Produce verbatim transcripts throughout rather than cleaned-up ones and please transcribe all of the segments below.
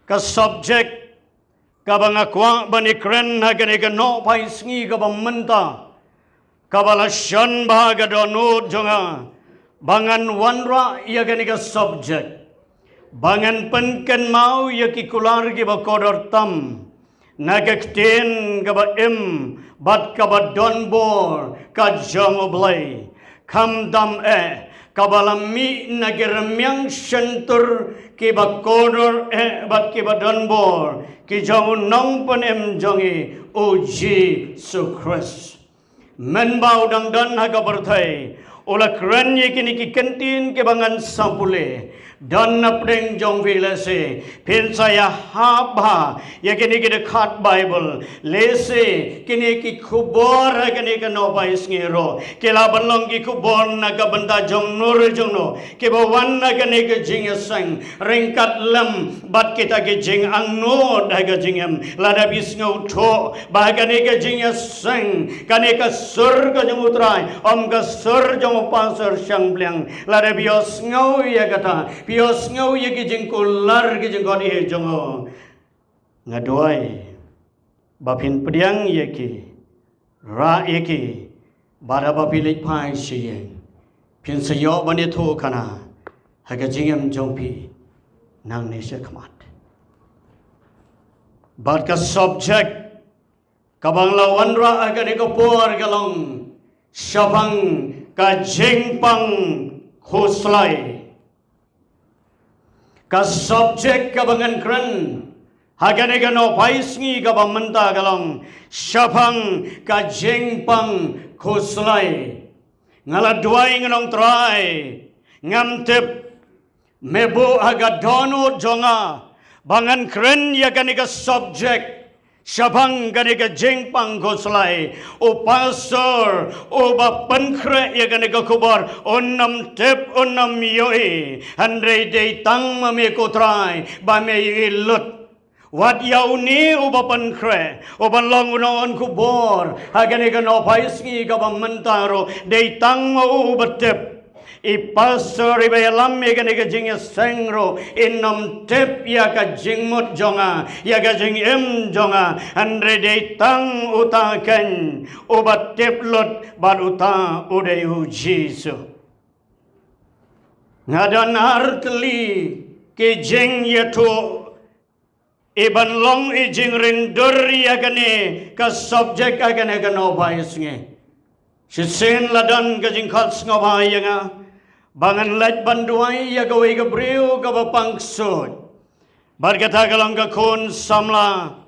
Ka subject kaba nga kwah ban ïakren ha kane ka nohphai sngi kaba mynta, kaba la shon bha ha ka dohnud jong nga, ba ngan wanrah ïa kane ka subject, ba ngan pynkynmaw ïa ki kular kiba kordor tam na ka ktien kaba im bad kaba donbor ka jong U Blei, khamtam eh kaba la mih na ki rmiang shyntur kiba kordor eh bad kiba donbor, ki jong U Nongpynim jong ngi, U Jisu Khrist. Mynba u dang don ha ka pyrthei, u la kren ïa kine ki kyntien kiba ngan sa pule. Don na pdeng jong phi lehse phin sa ïahap bha ïa kine ki dkhot Baibl, lehse kine ki khubor ha kane ka nohphai sngi ruh ki lah ban long ki khubor na ka bynta jong no re jong no kiba wan na kane ka jingïaseng, ryngkat lem bad kita ki jingangnud ha ka jingim. Lada phi sngewthuh ba ha kane ka jingïaseng, kane ka sur ka jong U Trai, ym ka sur jong u pastor shang pliang, lada phi ïohsngew ïa kata, phi ïohsngew ïa ki jingkular ki jingkhot ïa jong u, nga duwai ba phin pdiang ïa ki, rah ïa ki, bad haba phi leit phai sha ïing, phin sa ïoh ban ïathuhkhana ha ka jingim jong phi nangne shakhmat. Bad ka subject kaba nga la wanrah ha kane ka por ka long shaphang ka jingpang khuslai. Ka subject kaba ngan kren ha kane ka nohphai sngi kaba mynta ka long shaphang ka jingpang khuslai. Nga la duwai, ngan ong Trai, ngam tip, me buh ha ka dohnud jong nga ba ngan kren ïa kane ka subject shaphang kane ka jingpang khuslai. U pastor uba pynkhreh ïa kane ka khubor un ym tip, un ym ïohi, hynrei dei tang ma me ko Trai ba me ïohi lut. Wat ïa une uba pynkhreh, uban long u nongwan khubor ha kane ka nohphai sngi kaba mynta ruh, dei tang ma u uba tip. I pastor iba ïalam ïa kane ka jingïaseng ruh in ym tip ïa ka jingmut jong nga, ïa ka jingim jong nga, hynrei dei tang uta keiñ uba tip lut, bad uta u dei U Jisu. Nga don ar tylli ki jingïathuh iban long i jingringdur ïa kane ka subject ha kane ka nohphai sngi. Shisien la don ka jingkhot sngewbha ïa nga ba ngan leit ban duwai ïa kawei ka briew kaba pang ksuid. Bad kata ka long ka khun samla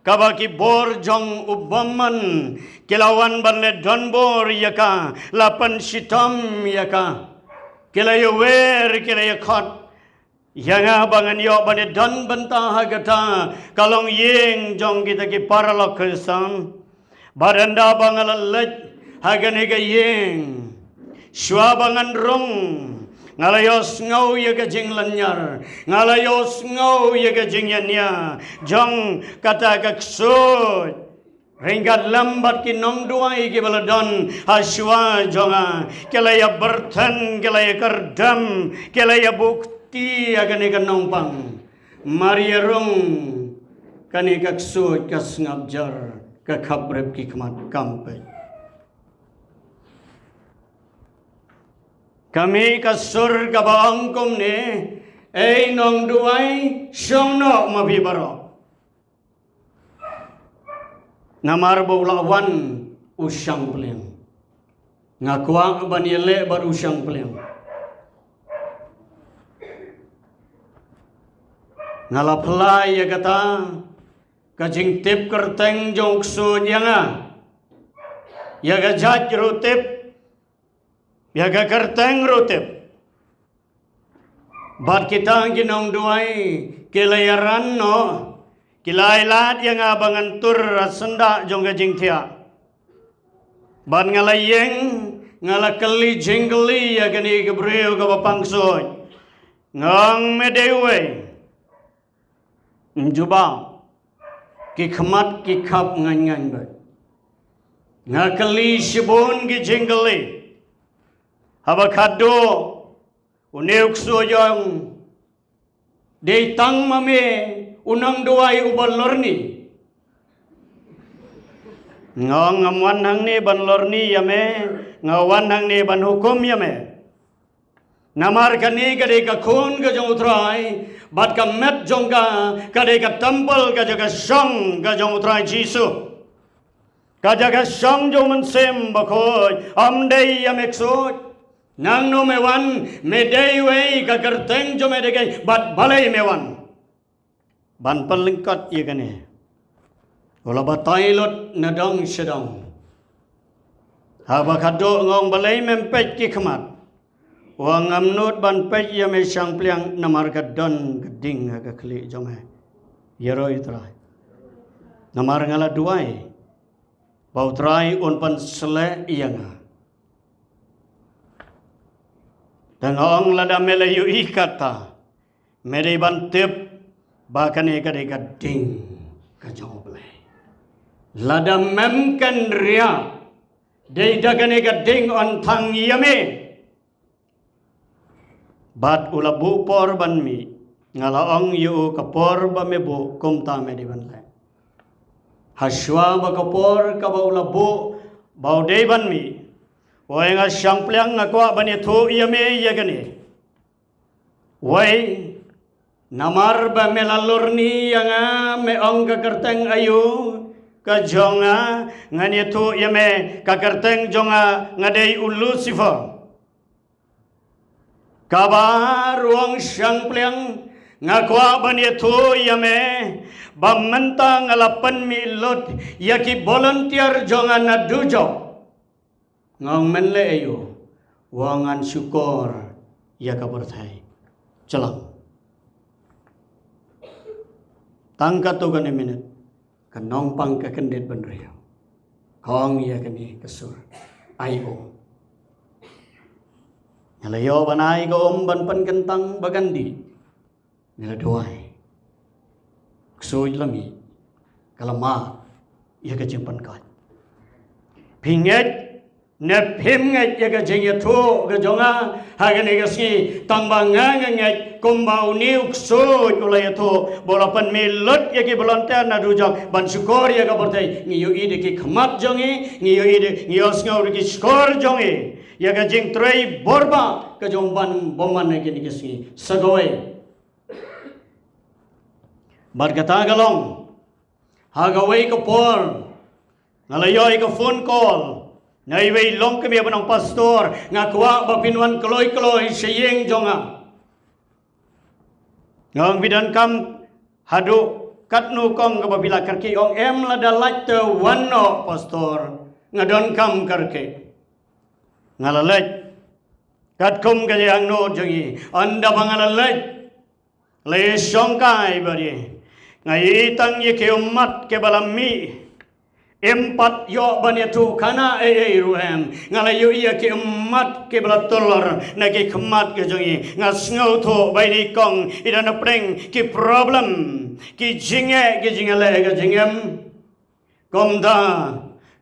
kaba ki bor jong u bymman ki la wan ban leh donbor ïa ka, la pynshitom ïa ka. Ki la ïawer, ki la ïakhot ïa nga ba ngan ïoh ban ïadon bynta ha kata ka longïing jong kita ki paralok Khristan. Bad ynda ba nga la leit ha kane ka ïing, shuwa ba ngan rung, nga la ïohsngew ïa ka jinglynñiar, nga la ïohsngew ïa ka jingïania jong kata ka ksuid. Ryngkat lem bad ki nongduwai kiba la don ha shuwa jong nga, ki la ïabyrthen, ki la ïakyrdem, ki la ïabuh kti ïa kane ka nongpang. Mar ïa rung, kane ka ksuid ka sngap jar, ka khapbrip ki khmat kam peit. Ka mih ka sur kaba ong kumne, ei nongduwai, shong noh ma phi baroh. Namar ba u la wan u shang pliang. Nga kwah ban ïaleh bad u shang pliang. Nga la plie ïa kata ka jingtip kyrteng jong u ksuid ïa nga, ïa ka jait ruh tip, ïa ka kyrteng ruh tip. Bad kita ki nongduwai ki la ïaran noh, ki la ai lad ïa nga ba ngan tur ha syndah jong ka jingthiah. Bad nga la ïeng, nga la kylli jingkylli ïa kane ka briew kaba pang ksuid. Nga ong, me dei uwei? Ym jubab. Ki khmat ki khap ngaiñ ngaiñ bad nga kylli shibun ki jingkylli. Haba khatduh, une u ksuid u ong, dei tang ma me U nongduwai uba lorni. Nga ong ngam wan hangne ban lorni ïa me, nga wan hangne ban hukum ïa me. Namar kane ka dei ka khun ka jong U Trai, bad ka met jong ka, ka dei ka templ ka jong ka shong ka jong U Trai Jisu. Ka jong ka shong jong U Mynsiem Bakhuid, ym dei ïa me ksuid. Nangno me wan, me dei wei, ka kyrteng jong me dei kaei, bad balei me wan. Ban pynlyngkot ïa kane, u la batai lut na dong sha dong. Haba khadduh nga ong balei mem peit ki khmat. U ong ngam nud ban peit ïa me shangpliang namar ka don ka ding ha ka khlieh jong me. Ïaroh ïa U Trai. Namar nga la duwai ba U Trai un pynsleh ïa nga. Te nga ong lada me la ïohi kata, me dei ban tip ba kane ka dei ka ding ka jong U Blei. Lada mem kynriah, dei da kane ka ding yn thang ïa me. Bad u la buh por ban mih, nga la ong ïa u ka por ba me buh kumta me dei ban leh. Hashwa ba ka por kaba u la buh ba u dei ban mih, u ong ïa nga shangpliang nga kwah ban ïathuh ïa me ïa kane. Wei, namar ba me la lorni ïa nga, me ong ka kyrteng aïu ka jong nga, ngan ïathuh ïa me ka kyrteng jong nga, nga dei u Lucifer. Kaba ruh u ong shangpliang nga kwah ban ïathuh ïa me ba mynta nga la pynmih lut ïa ki volunteer jong nga na dujok. Nga ong men leh aïu? U ong ngan shukor ïa ka pyrthei. Shalom. Tang katto katne minit ka nongpang ka kyndit bynriew ka ong ïa kane ka sur, ai um. Nga la ïoh ban ai ka um ban pynkyntang ba kan dih. Nga la duwai. Ksuid la mih, ka la mad ïa ka jingpynkhuid. Phi ngeit ne phim ngeit ïa ka jingïathuh ka jong nga ha kane ka sngi? Tang ba nga nga ngeit kumba une u ksuid u la ïathuh ba u la pynmih lut ïa ki volunteer na dujok ban shukor ïa ka pyrthei. Ngi ïohi da ki khmat jong ngi, ngi ïohi da, ngi ïohsngew da ki shkor jong ngi ïa ka jingtrei bor ba ka jong u ban bymman ha kine ki sngi. Sa kawei. Bad kata ka long, ha kawei ka por nga la ïoh ïa ka phone call na iwei i longkmie ba ong, pastor, nga kwah ba phin wan kloi kloi sha ïing jong nga. Nga ong phi donkam haduh katno kong kaba phi la kyrkieh? Ong em, lada lait te wan noh pastor, nga donkam kyrkieh. Nga la leit katkum ka jingangnud jong ngi. Ynda ba nga la leit, la ïashongkai bad ïa, nga ïohi tang ïa ki ummat kiba la mih. Em pat ïoh ban ïathuh khana ei ei ruh em. Nga la ïohi ïa ki ummat kiba la tulor na ki khmat ka jong ngi. Nga sngewthuh ba ine i kong i don hapdeng ki problem, ki jingeh, ki jingeh leh ka jingim. Kumta,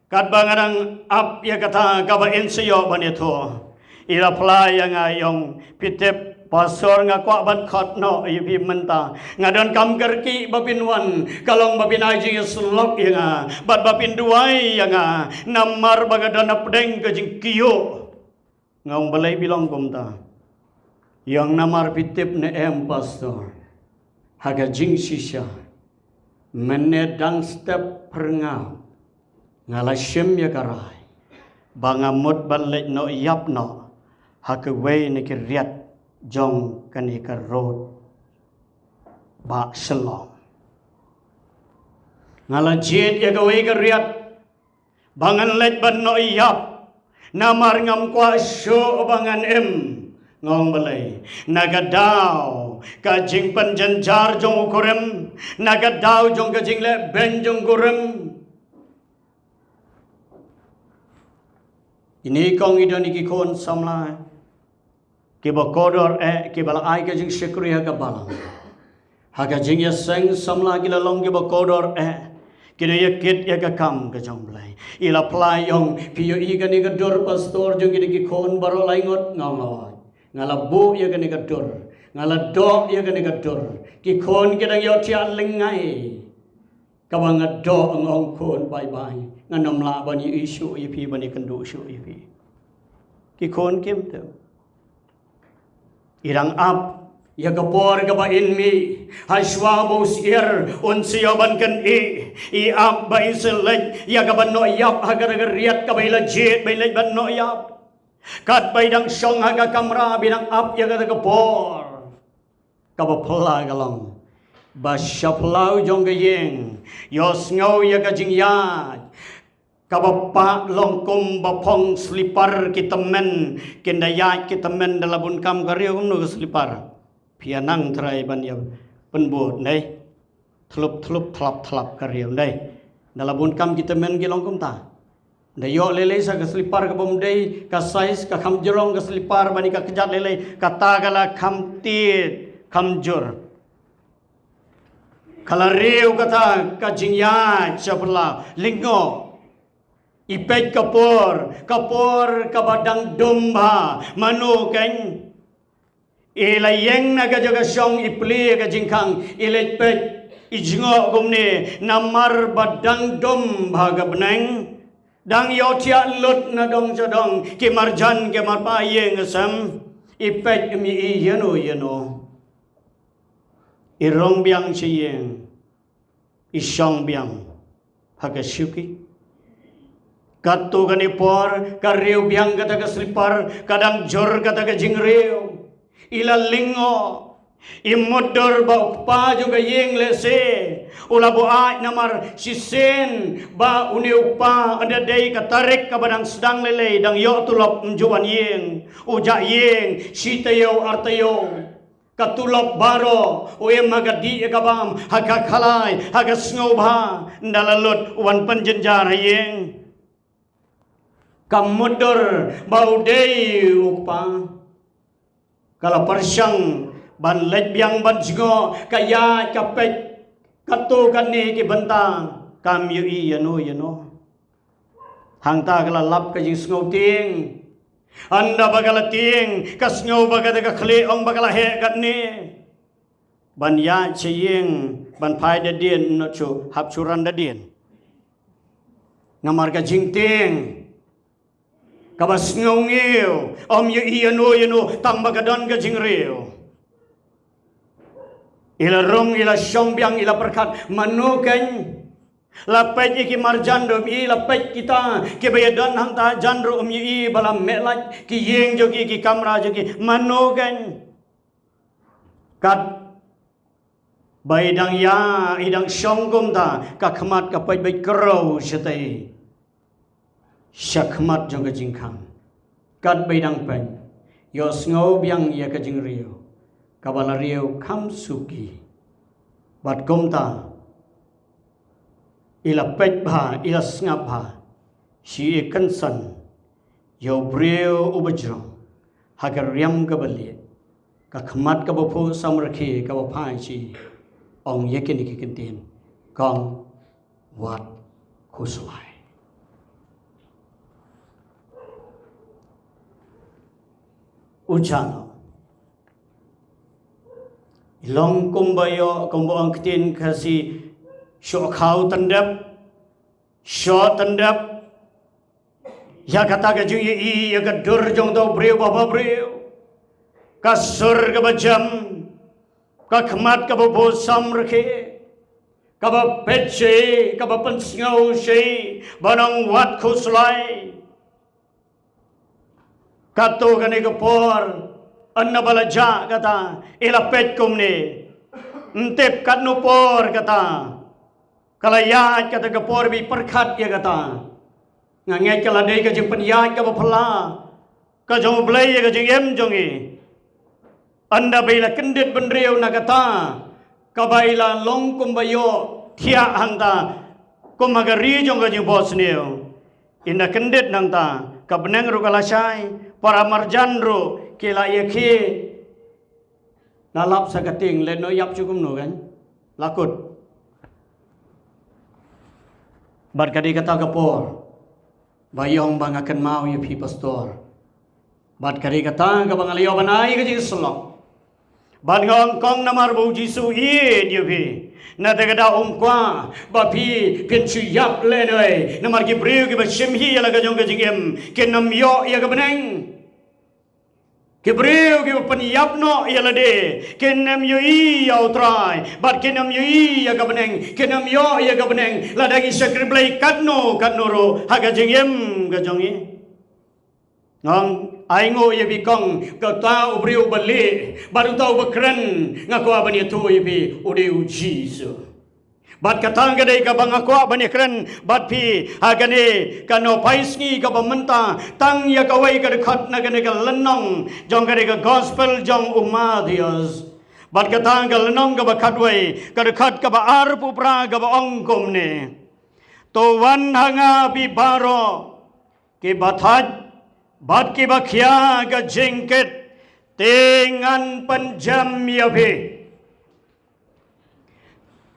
katba nga dang ap ïa kata kaba in sa ïoh ban ïathuh, i la phla ïa nga, i ong, phi tip pastor, nga kwah ban khot noh ïa phi mynta. Nga donkam kyrkieh ba phin wan, ka long ba phin ai jingïasyllok ïa nga bad ba phin duwai ïa nga, namar ba nga don hapdeng ka jingkyiuh. Nga ong balei phi long kumta? I ong namar phi tip ne em pastor, ha ka jingshisha mynne dang step phyrngap nga la shim ïa ka rai ba nga mut ban leit noh ïap noh ha kawei na ki riat jong kane ka rud ba Shillong. Nga la jied ïa kawei ka riat ba ngan leit ban noh ïap, namar ngam kwah shuh ba ngan im. Nga ong balei? Na ka daw ka jingpynjynjar jong u kurim, na ka daw jong ka jingleh beiñ jong u kurim. Ine i kong i don ïa ki khun samla kiba kordor eh, kiba la ai ka jingshakri ha ka balang. Ha ka jingïaseng samla ki la long kiba kordor eh, ki da ïakit ïa ka kam ka jong u Blei. I la phla, i ong, phi ïohi kane ka dur pastor jong kine ki khun baroh lai ngut? Nga ong, Nga la buh ïa kane ka dur, nga la doh ïa kane ka dur. Ki khun ki dang ïohthiah lyngngai. Kaba nga doh nga ong khun bye bye. Ngan ym lah ban ïohi shuh ïa phi, ban ïakynduh shuh ïa phi. Ki khun kim tip. I dang ap ïa ka por kaba in mih. Hashwa ba u syiar un sa ïoh ban kynnoh. I ap ba in sa leit ïa kaban noh ïap ha kata ka riat kaba i la jied ba in leit ban noh ïap. Katba i dang shong ha ka kamra ba i dang ap ïa kata ka por. Kaba phylla ka long ba sha phyllaw jong ka ïing, ïohsngew ïa ka jingïaid. Kaba pah long kumba phong slipar ki tymmen, kin da ïaid ki tymmen da la bun kam ka riew kumno ka slipar. Phi ïa nang trai ban ïa pynbud, ne? Thlup thlup thlap thlap ka riew, ne? Da la bun kam ki tymmen ki long kumta. Da ïoh lei lei sa ka slipar kaba ym dei ka size, ka kham jrong ka slipar, bad ka kjat lei lei, kata ka la kham tied kham jur. Ka la riew kata ka jingïaid sha phyllaw. Lyngngoh. I peit ka por, ka por kaba dang dum bha. Mano kein? I la ïeng na ka jaka shong, i plie ka jingkhang, i leit peit, i jngoh kumne, namar ba dang dum bha ka bneng. Dang ïohthiah lut na dong sha dong, ki marjan ki marpa ïing sem. I peit, ym ïohi ïano ïano. I rung biang sha ïing. I shong biang ha ka shuki. Katto katne por ka riew biang kata ka slipar, ka dang jur kata ka jingriew. I la lyngngoh. I mutdur ba u kpa jong ka ïing lehse u la buaid, namar shisien ba une u kpa, ynda dei ka tarik kaba dang sdang lei lei, dang ïoh tulop, ym ju wan ïing. U jah ïing shi taïew ar taïew. Ka tulop baroh u im ha ka dih ka bam, ha ka khalai, ha ka sngewbha. Ynda la lut u wan pynjynjar ha ïing. Ka mutdur ba u dei u kpa. Ka la pyrshang ban leit biang ban jngoh, ka ïaid ka peit katto katne ki bynta, kam ïohi ïano ïano. Hangta ka la lap ka jingsngew tieng. Ynda ba ka la tieng, ka sngew ba kata ka khlieh, ong ba ka la heh katne. Ban ïaid sha ïing, ban phai da dien, noh shuh, hap shu ran da dien. Namar ka jingtieng, kaba sngew ngiew, ym ïohi ïano ïano, tang ba ka don ka jingriew. I la rung, i la shong biang, i la pyrkhat, mano kein? La peit ïa ki marjan ruh ym i, la peit kita kiba ïadon hangta jan ruh ym i, ba la meh lait ki ïing jong ki, ki kamra jong ki, mano kein? Katba i dang ïa, i dang shong kumta, ka khmat ka peit beit khraw shatei sha khmat jong ka jingkhang. Katba i dang peit, ïohsngew biang ïa ka jingriew, kaba la riew kham suki. Bad kumta, i la peit bha, i la sngap bha, shi i kynsan ïa u briew uba jrong ha ka riam kaba lieh, ka khmat kaba phuh samrkhie, kaba phai sha i, ong ïa kine ki kyntien, kong, wat khuslai. U Jano. I long kumba ïoh, kumba ong ktien Khasi, shoh khaw tyndep, shoh tyndep. Ïa kata ka jingïohi ïa ka dur jong uta u briew ba bhabriew. Ka sur kaba jem, ka khmat kaba phuh samrkhie, kaba peit sha i, kaba pynsngew sha i, ban ong wat khuslai. Katto katne ka por, ynda ba la jah kata, i la peit kumne. Ym tip katno por kata. Ka la ïaid kata ka por ba i pyrkhat ïa kata. Nga ngeit ka la dei ka jingpynïaid kaba phylla ka jong U Blei ïa ka jingim jong i. Ynda ba i la kyndit bynriew na kata kaba i la long kumba ïohthiah hangta, kum ha ka ri jong ka jingbysniew. Ynda kyndit nangta, ka bneng ruh ka la shai, para marjan ruh ki la ïakhih. La lap sa ka tieng, leit noh ïap shuh kumno kan? La kut. Bad ka dei kata ka por ba i ong ba nga kynmaw ïa phi pastor. Bad ka dei kata kaba nga la ïoh ban ai ka jingsyllok. Bad nga ong kong namar ba u Jisu u ïeit ïa phi. Na kata ka daw um kwah ba phi phin shu ïap lehnoh. Namar ki briew kiba shim hi ïa la ka jong ka jingim kin ym ïoh ïa ka bneng. Ki briew kiba pynïap noh ïa lade kin ym ïohi ïa u Trai bad kin ym ïohi ïa ka bneng, kin ym ïoh ïa ka bneng lada ngi shakri Blei katno katno ruh ha ka jingim ka jong ngi. Nga ong ai nguh ïa phi kong, kata u briew uba lieh bad uta uba kren nga kwah ban ïathuh ïa phi u dei u Jisu. Bad kata ka dei kaba nga kwah ban ïakren bad phi ha kane ka nohphai sngi kaba mynta, tang ïa kawei ka dkhot na kane ka lynnong jong kane ka gospel jong u Mathaios. Bad kata ka lynnong kaba khatwei, ka dkhot kaba arphew phra kaba ong kumne: To wan ha nga phi baroh kiba thait bad kiba khia ka jingkit, te ngan pynjem ïa phi.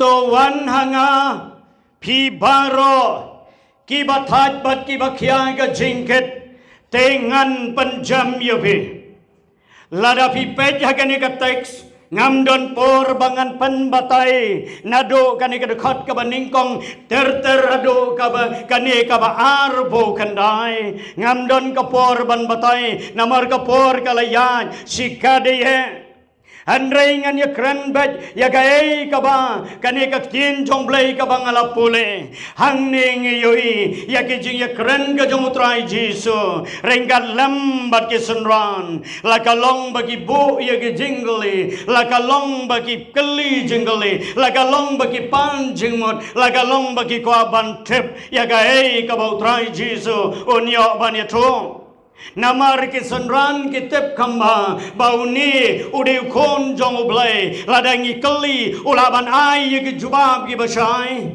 To wan ha nga phi baroh kiba thait bad kiba khia ka jingkit, te ngan pynjem ïa phi. Lada phi peit ha kane ka teks, ngam don por ba ngan pynbatai naduh kane ka dkhot kaba nyngkong ter ter haduh kaba kane kaba arphew khyndai. Ngam don ka por ban batai namar ka por ka la ïaid shikatdei. Hynrei ngan ïakren beit ïa kaei kaba kane ka ktien jong Blei kaba nga la pule. Hangne ngi ïohi ïa ki jingïakren ka jong u Trai Jisu ryngkat lem bad ki synran. La ka long ba ki buh ïa ki jingkylli, la ka long ba ki kylli jingkylli, la ka long ba ki pan jingmut, la ka long ba ki kwah ban tip ïa kaei kaba u Trai Jisu un ïoh ban ïathuh. Namar ki synran ki tip kham bha ba une u dei u khun jong u Blei, lada ngi kylli u lah ban ai ïa ki jubab kiba shai.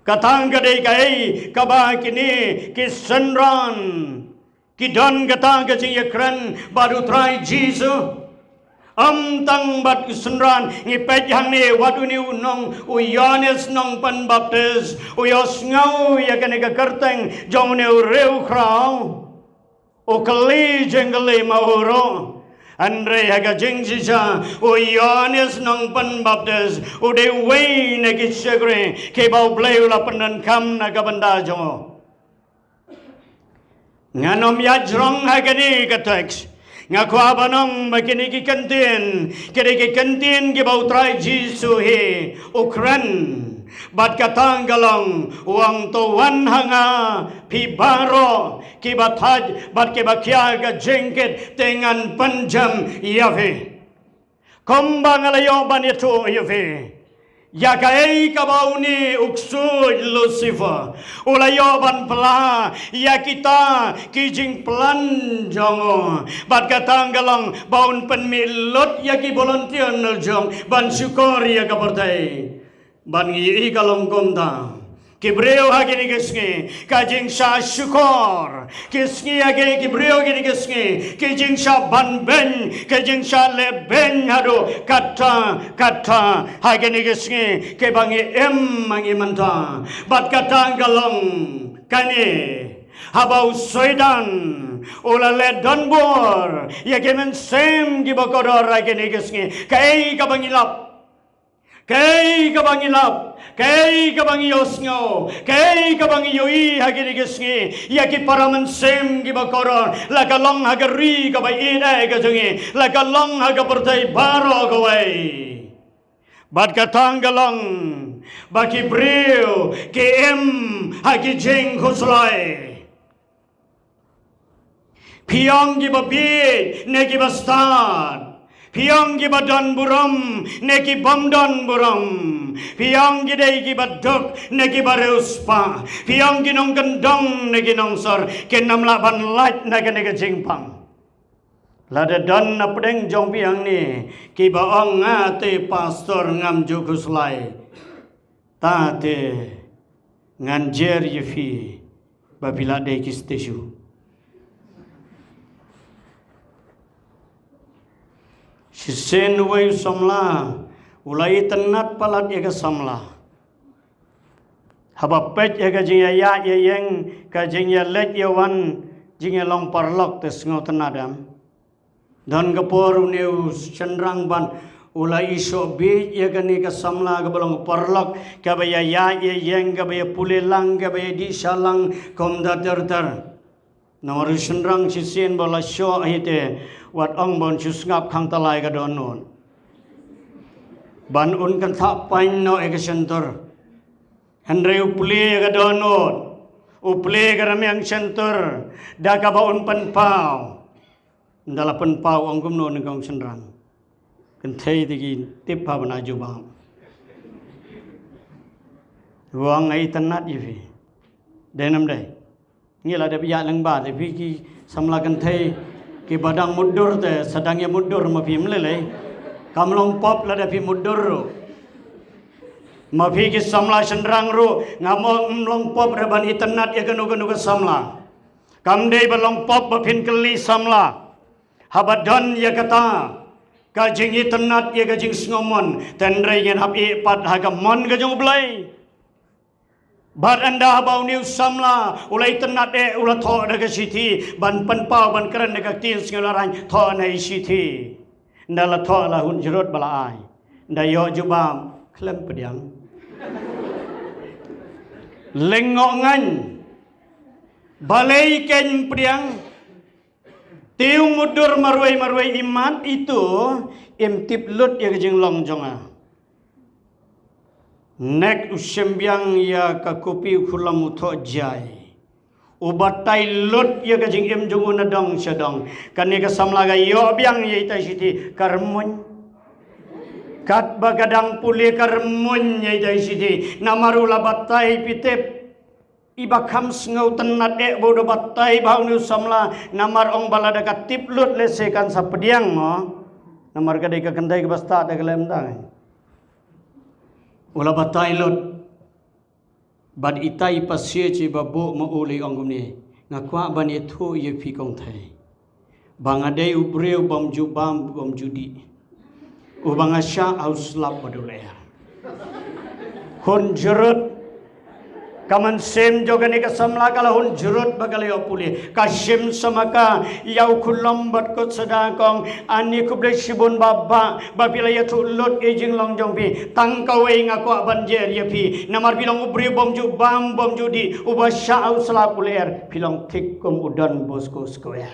Kata ka dei kaei kaba kine ki synran ki don kata ka jingïakren bad u Trai Jisu. Ym tang bad u synran, ngi peit hangne wat une u nong u Ïoannis Nongpynbaptis u ïohsngew ïa kane ka kyrteng jong une u riewkhraw. U kylli jingkylli ma u ruh. Hynrei ha ka jingshisha u Ïoannis Nongpynbaptis u dei uwei na ki shakri kiba u Blei u la pyndonkam na ka bynta jong u. Ngan ym ïaid jrong ha kane ka teks. Nga kwah ban ong ba kine ki kyntien ki dei ki kyntien kiba u Trai Jisu hi u kren. Bad kata ka long u ong, to wan ha nga phi baroh kiba thait bad kiba khia ka jingkit, te ngan pynjem ïa phi. Kumba nga la ïoh ban ïathuh ïa phi, ïa kaei kaba une u ksuid Lucifer u la ïoh ban pla ïa kita ki jingplan jong u. Bad kata ka long ba un pynmih lut ïa ki volunteer na jong ban shukor ïa ka pyrthei. Bad ngi ïohi ka long kumta. Ki briew ha kine ki sngi ka jingshah shukor. Ki sngi ha kine ki briew kine ki sngi ki jingshah banbeiñ, ki jingshah lehbeiñ haduh katta katta ha kine ki sngi kiba ngi im ma ngi mynta. Bad kata ka long kane, haba u Soitan u la leh donbor ïa ki mynsiem kiba kordor ha kine ki sngi, kaei kaba ngi lap? Kaei kaba ngi lap, kaei kaba ngi ïohsngew, kaei kaba ngi ïohi ha kine ki sngi ïa ki para mynsiem kiba kordor, la ka long ha ka ri kaba ïeit ka jong ngi, la ka long ha ka pyrthei baroh kawei. Bad kata ka long ba ki briew ki im ha ki jingkhuslai. Phi ong kiba bieit ne kiba stad? Phi ong kiba don burom ne ki bym don burom? Phi ong ki dei kiba duk ne kiba riewspah? Phi ong ki nongkyndong ne ki nongsor? Kin ym lah ban lait na kane ka jingpang. Lada don na pdeng jong phi hangne kiba ong, nga te pastor ngam ju khuslai, ta te ngan jer ïa phi ba phi la dei ki statue. Shisien uwei u samla u la itynnad palat ïa ka samla. Haba peit ïa ka jingïaid ïaïeng, ka jingïaleit ïawan Jingïalong paralok te sngewtynnad em. Don ka por une u shynrang ban u la ïoh bieit ïa kane ka samla kaba long paralok, kaba ïa ïaid ïa ïeng, kaba ïa pule lang, kaba ïa dih sha lang, kumta ter ter. Namar u shynrang shisien ba la shoh hi te, wat ong ban shu sngap khang talai ka dohnud. Ban un kynthah pain noh ïa ka shyntur. Hynrei u plie ïa ka dohnud, u plie ïa ka rmiang shyntur, da kaba un pynpaw. Ynda la pynpaw ong kumno nyngkong shynrang. Kynthei te ki tip ha bana jubab. Ong nga itynnad ïa phi. Dei nam dei. Ngi la dep ïa lyngba te phi ki samla kynthei kiba dang mutdur te sa dang ïa mutdur ma phi, ym lei lei. Kam long pop lada phi mutdur ruh. Ma phi ki samla shynrang ruh ngam ong ym long pop re ban itynnad ïa kano kano ka samla. Kam dei ba long pop ba phin kylli samla. Haba don ïa kata ka jingitynnad ïa ka jingsngewmon, hynrei ngin hap ïeh pat ha ka mon ka jong U Blei. Bad ynda haba une u samla u la itynnad eh, u la thoh da ka shithi ban pynpaw, ban kren da ka ktien sngewlarain, thoh na i shithi. Ynda la thoh la hun jrut ba la ai. Ynda ïoh jubab khlem pdiang. Lyngngoh ngan. Balei kein pdiang? Te u mutdur marwei marwei, imat itu im tip lut ïa ka jinglong jong nga. Nek u shim biang ïa ka kopi, u khulom u thoh jai. U batai lut ïa ka jingim jong u na dong sha dong. Kane ka samla ka ïoh biang ïa ita i shithi, ka rmuin. Katba ka dang pule ka rmuin ïa ita i shithi. Namar u la batai, phi tip. Iba kham sngewtynnad eh ba u da batai bha une u samla, namar ong ba lada ka tip lut lehse kan sa pdiang mo. Namar ka dei ka kynthei kaba stad da ka lem dang. U la batai lut. Bad ita i pastor iba buh ma u la ong kumne, nga kwah ban ïathuh ïa phi kong thei. Ba nga dei u briew bym ju bam bym ju dih. Uba nga shah ha u slap bad u lyer. Hun jrut. Ka mynsiem jong kane ka samla ka la hun jrut ba ka la ïoh pule. Ka shim sha ma ka ïa u khulom bad kut sa da kong, ani khublei shibun baba ba phi la ïathuh lut ïa i jinglong jong phi. Tang kawei nga kwah ban jer ïa phi. Namar phi long u briew bym ju bam bym ju dih, uba shah ha u slap u lyer. Phi long thik kum u Don Bosco Square.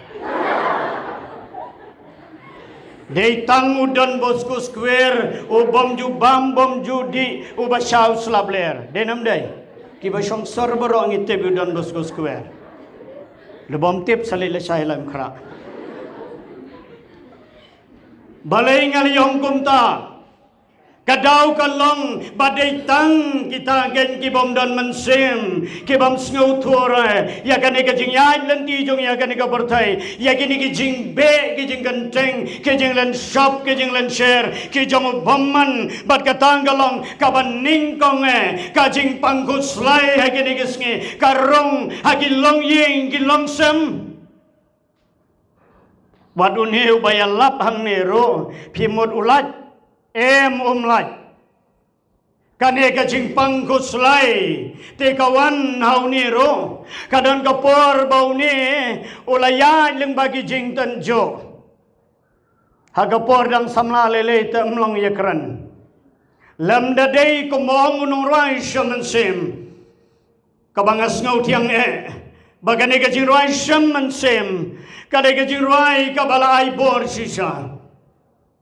Dei tang u Don Bosco Square, u bym ju bam bym ju dih, uba shah ha u slap lyer. Dei nam dei? Kiba shong sor baroh ngi tip u Don Bosco Square. Lada bym tip sa leit lashai lem khra. Balei nga la ong kumta? Ka daw ka long ba dei tang kita kein ki bym don mynsiem, ki bym sngewthuh re ïa kane ka jingïaid lynti jong ïa kane ka pyrthei, ïa kine ki jingbeh, ki jingkynteng, ki jinglen shop, ki jinglen sher, ki jong u bymman. Bad kata ka long kaba nyngkong eh ka jingpang khuslai ha kine ki sngi, ka rung ha ki longïing ki longsem. Wat une uba ïalap hangne ruh, phi mut u lait em um lait. Kane ka jingpang khuslai te ka wan ha une ruh. Ka don ka por ba une u la ïaid lyngba ki jingtynjuh. Ha ka por dang samla lei lei te ym long ïakren. Lymda dei kumba ong u nongrwai shem mynsiem. Kaba nga sngew thiang eh ba kane ka jingrwai shem mynsiem ka dei ka jingrwai kaba la ai bor shisha.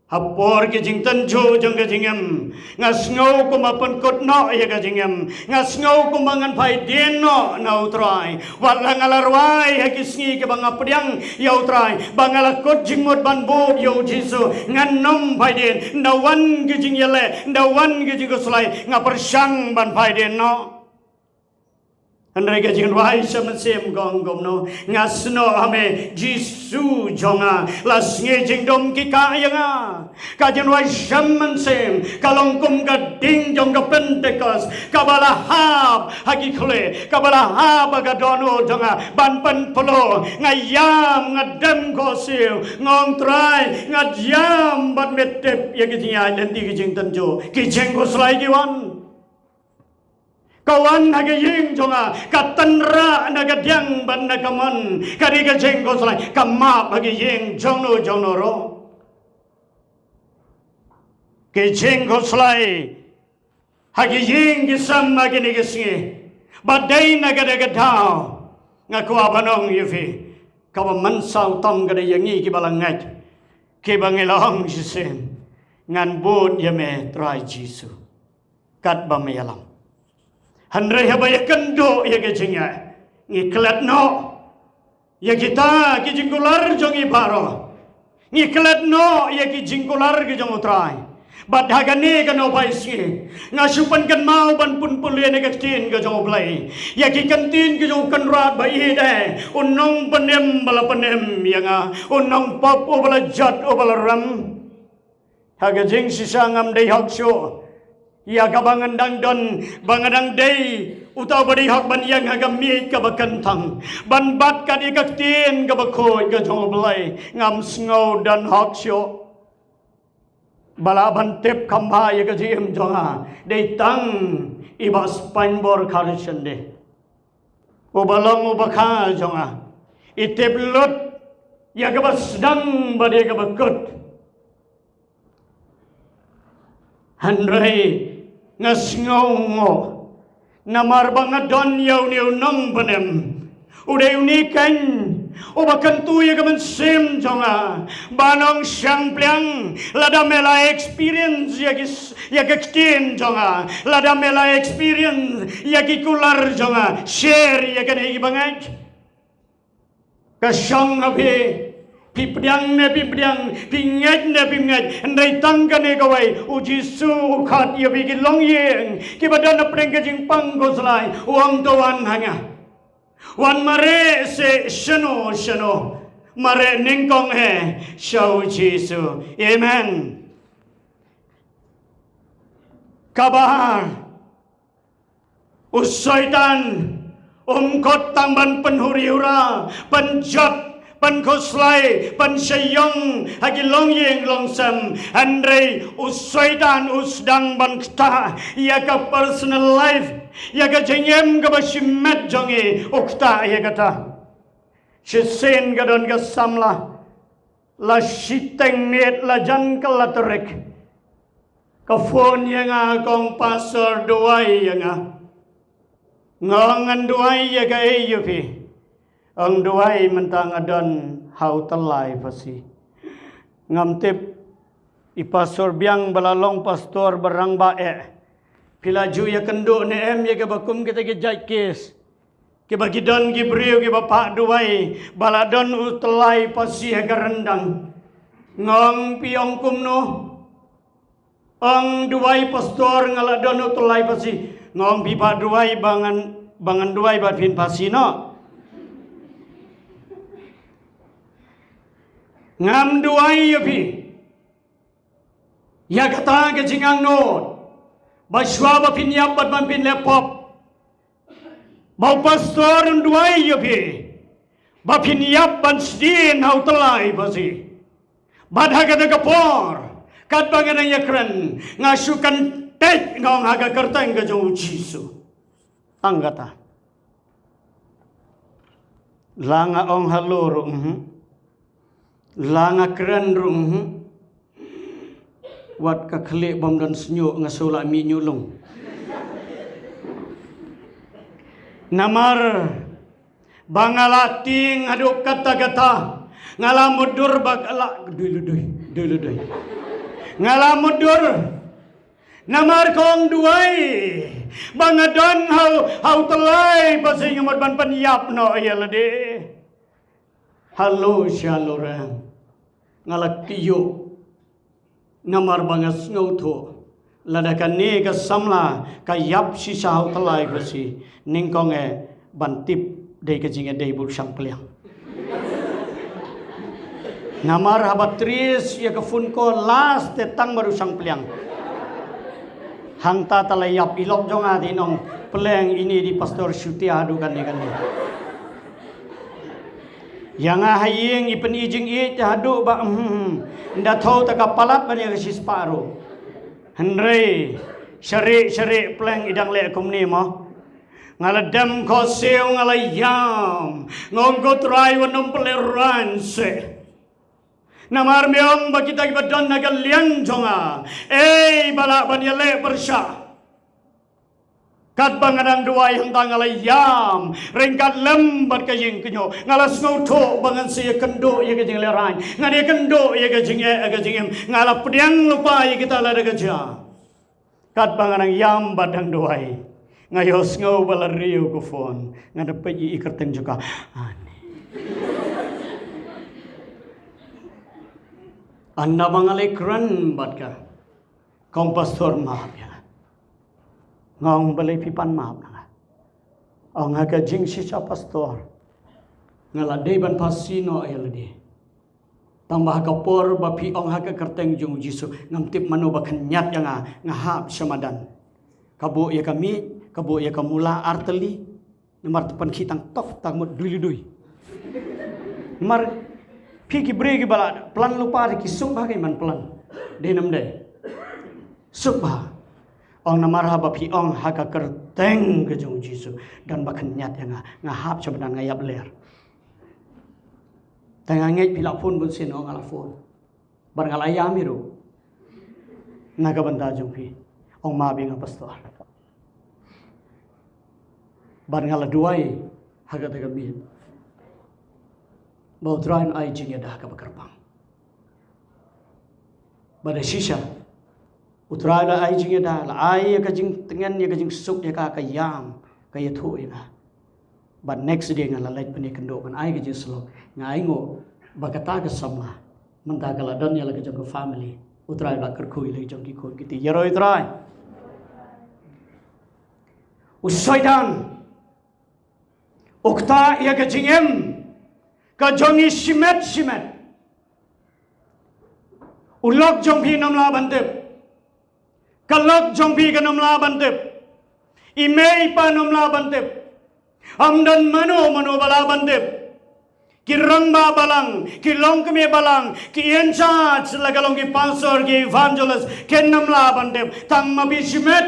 Ha por ki jingtynjuh jong ka jingim, nga sngew kumba pynkut noh ïa ka jingim, nga sngew kumba ngan phai dien noh na U Trai. Wat la nga la rwai ha ki sngi kiba nga pdiang ïa U Trai, ba nga la kut jingmut ban bud ïa U Jisu, ngan nym phai dien. Nda wan ki jingïaleh, nda wan ki jingkhuslai, nga pyrshang ban phai dien noh. Hynrei ka jingrwai shem mynsiem ka ong kumno? Nga snoh ha me Jisu jong nga, la sngi jingdum ki kah ïa nga. Ka jingrwai shem mynsiem ka long kum ka ding jong ka Pentekost kaba la hap ha ki khlieh, kaba la hap ha ka dohnud jong nga ban pynphloo. Nga ïam, nga dem khohsiew, nga ong Trai, nga ïam bad me tip ïa ki jingïaid lynti, ki jingtynjuh, ki jingkhuslai ki wan. Ka wan ha ka ïing jong nga, ka tynrah na ka diang bad na ka mon, ka dei ka jingkhuslai, ka map ha ka ïing jong no jong no ruh. Ka jingkhuslai ha ka ïing ka sem ha kine ki sngi. Bad dei na kata ka daw nga kwah ban ong ïa phi, kaba mynsaw tam ka dei ïa ngi kiba la ngeit, kiba ngi la ong shisien, ngan bud ïa me Trai Jisu, katba me ïalam. Hynrei haba ïakynduh ïa ka jingeh, ngi klet noh ïa kita ki jingkular jong ngi baroh. Ngi klet noh ïa ki jingkular ki jong U Trai. Bad ha kane ka nongpai sngi, nga shu pynkynmaw ban pynpule na ka ktien ka jong U Blei, ïa ki kyntien ki jong u Kynrad ba ïeit, u nongpynim ba la pynim ïa nga, u nongpop uba la jot uba la rem. Ha ka jingshisha ngam dei hok shuh ïa kaba ngan dang don, ba nga dang dei uta uba dei hok ban ïeng ha ka miej kaba kyntang, ban bat kat ïa ka ktien kaba khuid ka jong U Blei. Ngam sngew don hok shuh. Ba lah ban tip kham bha ïa ka jingim jong nga dei tang i Bah Spinebor Kharshande, uba long u bakha jong nga. I tip lut ïa kaba sdang bad ïa kaba kut. Hynrei nga sngewnguh namar ba nga don ïa une u nongpynim. U dei une keiñ uba kyntu ïa ka mynsiem jong nga ban ong shang pliang. Lada me la experience ïa ki s-, ïa ka ktien jong nga, lada me la experience ïa ki kular jong nga, share ïa kane ïa ki bangeit. Ka shong ha phi, phi pdiang ne phim pdiang, phi ngeit ne phim ngeit, hynrei tang kane kawei, U Jisu u khot ïa phi ki longïing kiba don hapdeng ka jingpang khuslai, u ong to wan ha nga. Wan mareh seh shano shano, mareh nyngkong eh sha U Jisu. Amen. Kaba ar, u Soitan um khot tang ban pynhuri hura, pynjot, pynkhuslai, pynshaïong ha ki longïing longsem. Hynrei u Soitan u sdang ban ktah ïa ka personal life, ïa ka jingim kaba shimet jong ngi, u ktah ïa kata. Shisien ka don ka samla, la shiteng miet, la jan kylla tarik, ka phone ïa nga, ka ong, Pastor, duwai ïa nga. Nga ong, ngan duwai ïa kaei ïa phi? Ong, duwai mynta nga don ha u tyllai phasi. Ngam tip i Pastor Biang ba la long pastor ba rangbah eh, phi la ju ïakynduh ne em ïa kaba kum kita ki jait kes, kiba ki don ki briew kiba phah duwai ba la don u tyllai phasi ha ka ryndang? Nga ong, phi ong kumno? Ong, duwai Pastor, nga la don u tyllai phasi. Nga ong, phi phah duwai ba ngan, ba ngan duwai bad phin phasi noh? Ngam duwai ïa phi ïa kata ka jingangnud ba shuwa ba phin ïap bad ban phin leh pop, ba u Pastor un duwai ïa phi ba phin ïap ban sdien ha u tyllai phasi. Bad ha kata ka por, katba nga dang ïakren, nga shu kyntiew, nga ong, ha ka kyrteng ka jong U Jisu. Tang kata. La nga ong hello ruh, mhm. La nga kren ruh, mhm. Wat ka khlieh bym don shñiuh, nga shu la mih ñiuh lung. Namar ba nga la tieng haduh katta katta, nga la mutdur ba ka la dui lu dui, dui lu dui. Nga la mutdur. Namar ka ong, duwai ba nga don ha u, ha u tyllai phasi, nga mut ban pynïap noh ïa lade. Hello, shalom. Nga la kyiuh. Namar ba nga sngewthuh, lada kane ka samla ka ïap shisha ha u tyllai phasi, nyngkong eh ban tip dei ka jingïadei bad u shang pliang. Namar haba trace ïa ka phone call last te tang bad u shang pliang. Hangta te la ïap, i lok jong nga te i ong, pleng, ine dei Pastor Shutia haduh kane kane. Ïa nga ha ïing i pyni jingïeit te haduh ba, hmm, nda thaw te ka palat ban ïa ka shispah ruh. Hynrei share share pleng i dang leh kumne mo. Nga la dem khohsiew, nga la ïam. Nga ong, ko Trai, wat nym pynlehrain seh. Namar me ong ba kita kiba don ha ka liang jong nga, ei ba lah ban ïaleh pyrshah. Katba nga dang duwai hangta nga la ïam ryngkat lem bad ka ïing ka ñiuh. Nga la sngewthuh ba ngan sa ïakynduh ïa ka jinglehrain, ngan ïakynduh ïa ka jingeh, ïa ka jingim. Nga la pdiang lypa ïa kita lada ka jia. Katba nga dang ïam bad dang duwai, nga ïohsngew ba la riew ka phone. Nga da peit ïa i kyrteng jong ka. Ani. Ynda ba nga la kren bad ka, ka ong, pastor, map ïa nga. Nga ong, balei phi pan map na nga? Ong, ha ka jingshisha, pastor, nga la dei ban phasi noh ïa lade. Tang ba ha ka por ba phi ong ha ka kyrteng jong u Jisu, ngam tip mano ba khynñiat ïa nga, nga hap sha madan. Ka buh ïa ka miej, ka buh ïa ka mula artylli. Namar te pan khie tang tof tang mut dui li dui. Namar phi ki briew kiba la plan lypa te ki suk bha ki man plan. Dei nam dei. Suk bha. Ong, namar haba phi ong ha ka kyrteng ka jong u Jisu, don ba khynñiat ïa nga, nga hap sha madan, nga ïap ler. Te nga ngeit phi la phone bun sien, ong, nga la phone. Bad nga la ïam hi ruh na ka bynta jong phi. Ong, map ïa nga, pastor. Bad nga la duwai ha kata ka miet ba u Trai un ai jingïada kaba kyrpang. Bad da shisha u Trai la ai jingïada, la ai ïa ka jingtngen, ïa ka jingsuk, ïa ka, ka ïam, ka ïathuh ïa nga. Bad next day nga la leit ban ïakynduh ban ai ka jingsyllok. Nga ainguh ba kata ka samla mynta ka la don ïa la ka jong ka family. U Trai u la kyrkhu ïa la ka jong ki khun ki kti. Ïaroh ïa u Trai. U Soitan u ktah ïa ka jingim ka jong ngi shimet shimet. U lok jong phi un ym lah ban tip. Ka lok jong phi kan ym lah ban tip. I mei i pa un ym lah ban tip. Ym don mano mano ba lah ban tip. Ki rangbah balang, ki longkmie balang, ki in charge, la ka long ki pastor, ki evangelist, kin ym lah ban tip. Tang ma phi shimet.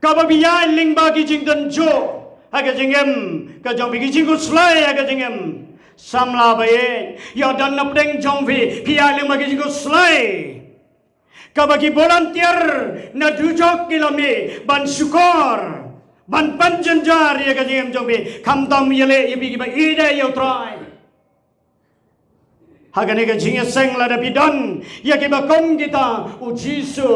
Kaba phi ïaid lyngba ki jingtynjuh ha ka jingim ka jong phi, ki jingkhuslai ha ka jingim. Samla ba ïeit, ïoh don na pdeng jong phi, phi ïaid lyngba ki jingkhuslai. Kaba ki volunteer na dujok ki la mih ban shukor, ban pynjynjar ïa ka jingim jong phi, khamtam ïaleh ïa phi kiba ïeit ïa u Trai. Ha kane ka jingïaseng lada phi don ïa kiba kum kita, u Jisu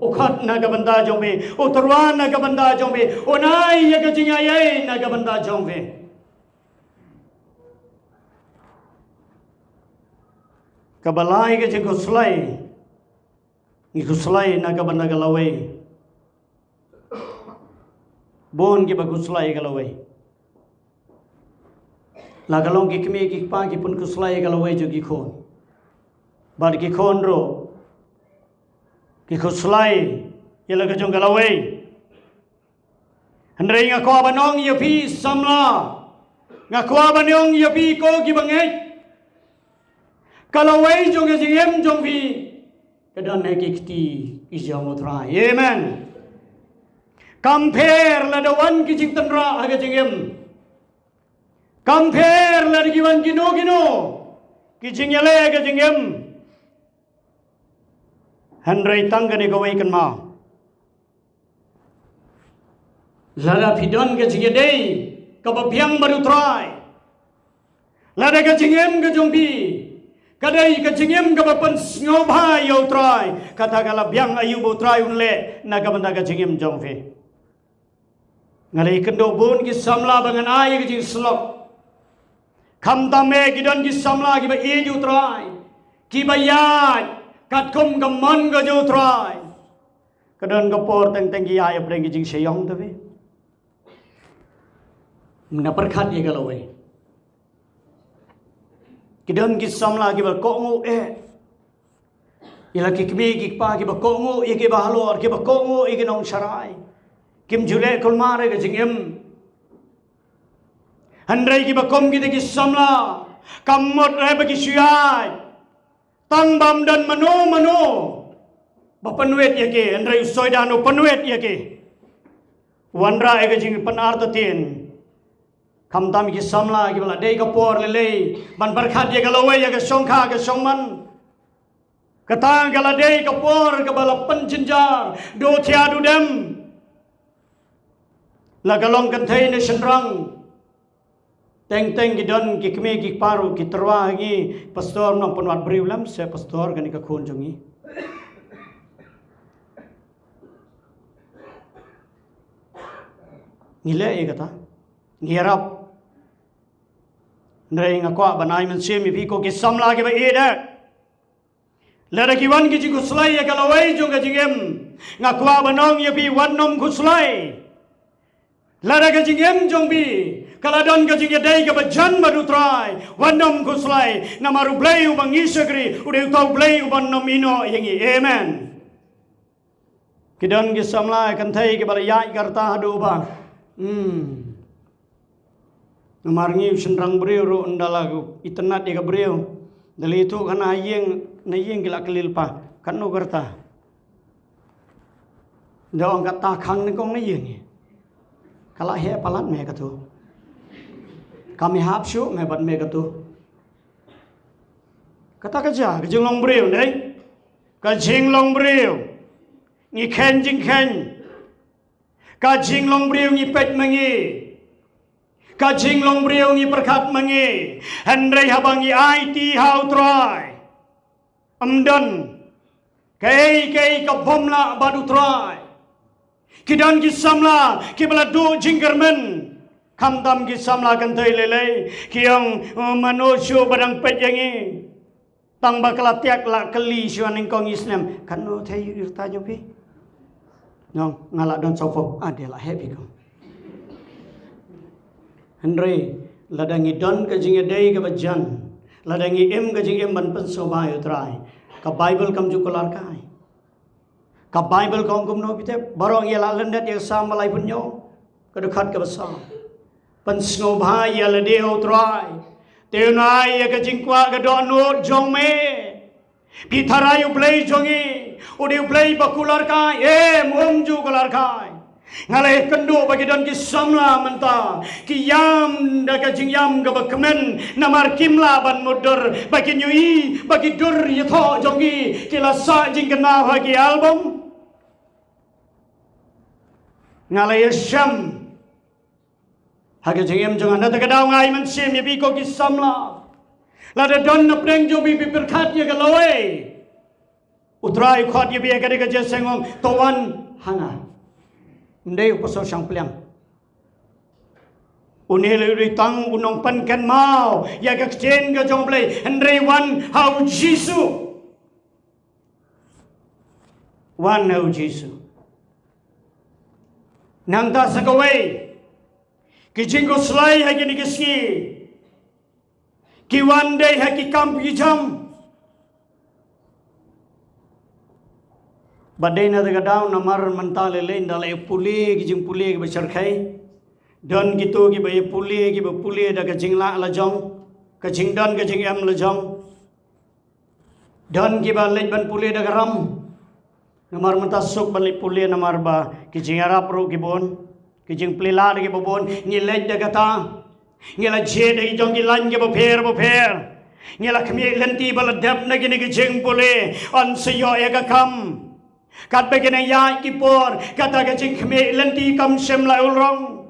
u khot na ka bynta jong phi, u tyrwa na ka bynta jong phi, un ai ïa ka jingaiei na ka bynta jong phi. Kaba lai ka jingkhuslai. Ngi khuslai na ka bynta ka lawei. Bun kiba khuslai ka lawei. La ka long ki kmie ki kpa ki pynkhuslai ka lawei jong ki khun. Bad ki khun ruh ki khuslai ïa la ka jong ka lawei. Hynrei nga kwah ban ong ïa phi samla, nga kwah ban ong ïa phi ko kiba ngeit, ka lawei jong ka jingim jong phi ka don ha ki kti ki jong u Trai. Amen. Kam pher lada wan ki jingtynrah ha ka jingim. Kam pher lada ki wan kino kino ki jingïaleh ha ka jingim. Hynrei tang kane kawei kynmaw. Lada phi don ka jingïadei kaba biang bad u Trai, lada ka jingim ka jong phi ka dei ka jingim kaba pynsngewbha ïa u Trai, kata ka la biang aïu ba u Trai un leh na ka bynta ka jingim jong phi. Nga la ïakynduh bun ki samla ba ngan ai ka jingsyllok. Khamtam eh ki don ki samla kiba ïeit ïa u Trai, kiba ïaid katkum ka mon ka jong u Trai. Ka don ka por teng teng ki ïaid hapdeng ki jingshah ïong te phi. Mynta pyrkhat ïa ka lawei. Ki don ki samla kiba kohnguh eh ïa la ki kmie ki kpa, kiba kohnguh ïa kiba halor, kiba kohnguh ïa ki nongsharai. Kim ju leh kulmar ïa ka jingim. Hynrei kiba kum kita ki samla, kam mut eh ba ki shu ïaid. Tang bym don mano mano ba pynwit ïa ki, hynrei u Soitan u pynwit ïa ki. Wanrah ïa ka jingpynartatien. Khamtam ki samla kiba la dei ka por lei lei ban pyrkhat ïa ka lawei ïa ka shongkha ka shongman. Kata ka la dei ka por kaba la pynjynjar, duh thiah duh dem. La ka long kynthei ne shynrang. Teng teng ki don ki kmie ki kpa ruh ki tyrwa ha ngi, pastor, nang pynwad briew lem seh pastor, kane ka khun jong ngi. Ngi leh ïa kata. Ngi ïarap. Hynrei nga kwah ban ai mynsiem ïa phi ko ki samla kiba ïeit. Lada ki wan ki jingkhuslai ïa ka lawei jong ka jingim, nga kwah ban ong ïa phi, wat nym khuslai. Lada ka jingim jong phi ka la don ka jingïadei kaba jan bad U Trai, wat nym khuslai. Namar U Blei uba ngi shakri u dei uta U Blei uba nym ïehnoh ïa ngi. Amen. Ki don ki samla kynthei kiba la ïaid ka rta haduh ba, hmm, namar ngi u shynrang briew ruh, ynda la itynnad ïa ka briew, da la ïathuh ka na ïing na ïing, ki la kylli lypa, katno ka rta? Da ong, kata khang nyngkong na ïing. Ka la heh palat me katu. Kam ïahap shuh me bad me katu. Kata ka jia ka jinglong briew, dei? Ka jinglong briew. Ngi kheiñ jingkheiñ. Ka jinglong briew ngi peit ma ngi. Ka jinglong briew ngi pyrkhat ma ngi. Hynrei haba ngi aiti ha U Trai, ym don kaei kaei ka bym lah bad U Trai. Ki don ki samla kiba la duh jingkyrmen. Khamtam ki samla kynthei lei lei ki ong, "Oh, mano shuh ba dang peit ïa ngi." Tang ba ka la tiak la kylli shuwa nyngkong i snem, "Katno thei i rta jong phi?" Nong, "Nga la don sawphew." "Ah, dei la heh phi ko." Hynrei lada ngi don ka jingïadei kaba jan, lada ngi im ka jingim ban pynsngewbha ïa U Trai, ka Baibl kam ju kular kai. Ka Baibl ka ong kumno, phi tip? Baroh ngi la lyndet ïa ka Salm ba laiphew hynñiew, ka dkhot kaba saw. Pynsngewbha ïa lade ha U Trai, te un ai ïa ka jingkwah ka dohnud jong me. Phi tharai U Blei jong ngi u dei U Blei ba kular kai? Em, um ju kular kai. Nga la ïakynduh ba ki don ki samla mynta ki ïam da ka jingïam kaba kmen, namar kim lah ban mutdur, ba ki ñiuhi ba ki dur ïathoh jong ki ki la sah jingkynmaw ha ki album. Nga la ïashem ha ka jingim jong nga, na kata ka daw nga ai mynsiem ïa phi ko ki samla. Lada don na pdeng jong phi phi pyrkhat ïa ka lawei, U Trai u khot ïa phi ha kane ka jingïaseng, ong, "To wan ha nga." Ym dei u pastor shangpliang. Une u dei tang u nongpynkynmaw ïa ka ktien ka jong U Blei, hynrei wan ha U Jisu. Wan ha U Jisu. Nangta sa kawei, ki jingkhuslai ha kine ki sngi ki wan dei ha ki kam ki jam. Ba dei na kata ka daw namar mynta lei lei ynda la ïa pule ki jingpule kiba shyrkhei. Don kito kiba ïa pule, kiba pule da ka jinglah la jong, ka jingdon ka jingem la jong. Don kiba leit ban pule da ka ram. Namar mynta suk ban leit pule namar ba ki jingïarap ruh ki bun, ki jingplie lad kiba bun. Ngi leit da kata. Ngi la jied da ki jong ki lain kiba pher ba pher. Ngi la khmih lynti ba la dep na kine ki jingpule, yn sa ïoh ïa ka kam. Katba ki nang ïaid ki por, kata ka jingkhmih lynti kam shym la ulrong.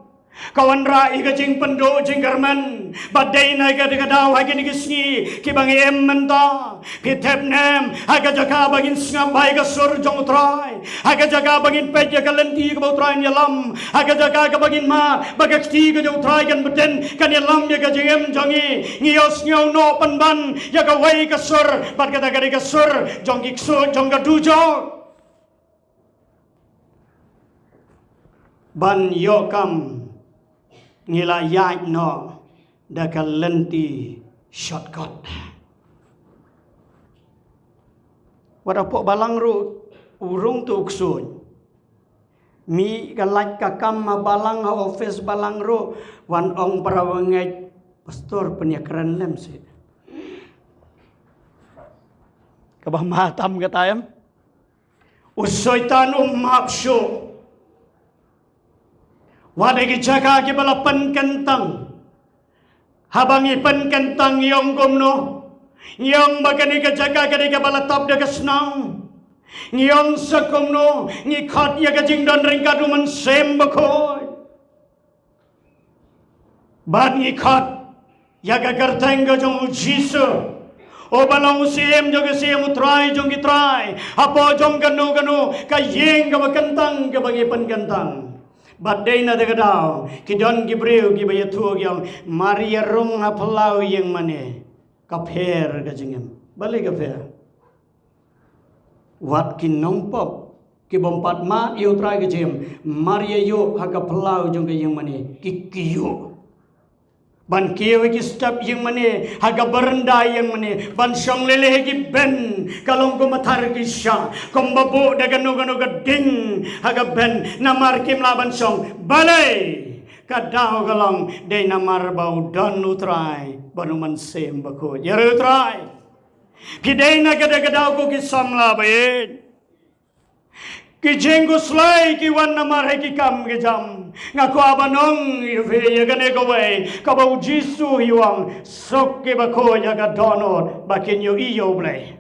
Ka wanrah ïa ka jingpynduh jingkyrmen. Ba dei na kata ka daw ha kine ki sngi kiba ngi im mynta, phi tip ne em, ha ka jaka ba ngin sngap bha ïa ka sur jong U Trai, ha ka jaka ba ngin peit ïa ka lynti kaba U Trai un ïalam, ha ka jaka kaba ngin mad ba ka kti ka jong U Trai kan btin, kan ïalam ïa ka jingim jong ngi, ngi ïohsngew noh pynban ïa kawei ka sur, bad kata ka dei ka sur jong ki ksuid jong ka dujok. Ban ïoh kam, ngi la ïaid noh da ka lynti shortcut. Wat hapoh balang ruh u rung tu u ksuid. Mih ka lait ka kam ha balang, ha office balang ruh, wan ong para bangeit, "Pastor, pynïakren lem seh." Kaba ma tam kata em. U Soitan um map shuh. Wat ïa ki jaka kiba la pynkyntang. Haba ngi pynkyntang ngi ong kumno? Ngi ong ba kane ka jaka ka dei kaba la tap da ka snow. Ngi ong sa kumno? Ngi khot ïa ka jingdon ryngkat u Mynsiem Bakhuid. Bad ngi khot ïa ka kyrteng ka jong u Jisu, uba long u Siem jong ki siem, u Trai jong ki trai, hapoh jong kano kano ka ïing kaba kyntang kaba ngi pynkyntang. Bad dei na kata ka daw ki don ki briew kiba ïathuh ki ong, mar ïa rung ha phyllaw ïing mane ka pher ka jingim. Balei ka pher? Wat ki nongpop kibym pat mad ïa u Trai ka jingim, mar ïa ïoh ha ka phyllaw jong ka ïing mane ki kiew. Ban kiew ïa ki step ïing mane, ha ka baranda ïing mane, ban shong leilei ha ki bench, ka long kumba thar ki sha, kumba buh da kano kano ka ding ha ka bench, namar kim lah ban shong. Balei? Ka daw ka long dei namar ba u don u Trai bad u Mynsiem Bakhuid. Ïa u Trai. Phi dei na kata ka daw ko ki samla baieit. Ki jingkhuslai ki wan namar ha ki kam ki jam. Nga kwah ban ong ïa phi ïa kane kawei kaba u Jisu u ong, suk kiba khuid ïa ka dohnud ba kin ïohi ïa u Blei.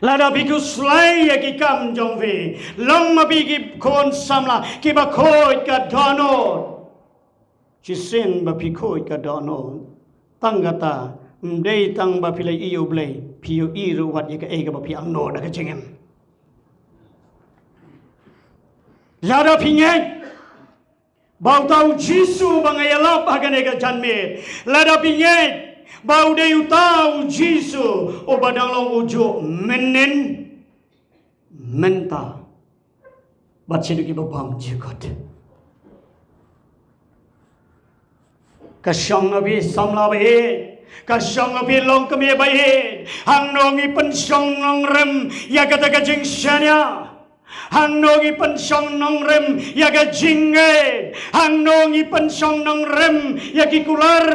Lada phi khuslai ïa ki kam jong phi, long ma phi ki khun samla kiba khuid ka dohnud. Shisien ba phi khuid ka dohnud, tang kata, ym dei tang ba phi la ïohi ïa u Blei, phi ïohi ruh wat ïa kaei kaba phi angnud da ka jingim. Lada phi ngeit ba uta u Jisu ba nga ïalap ha kane ka janmiet, lada phi ngeit ba u dei uta u Jisu uba dang long ujuh mynnin, mynta bad shaduh kiba bymjukut. Ka shong na phi samla baieit, ka shong na phi longkmie baieit. Hangno ngi pynshong nongrim ïa kata ka jingshaniah? Hangno ngi pynshong nongrim ïa ka jingngeit? Hangno ngi pynshong nongrim ïa ki kular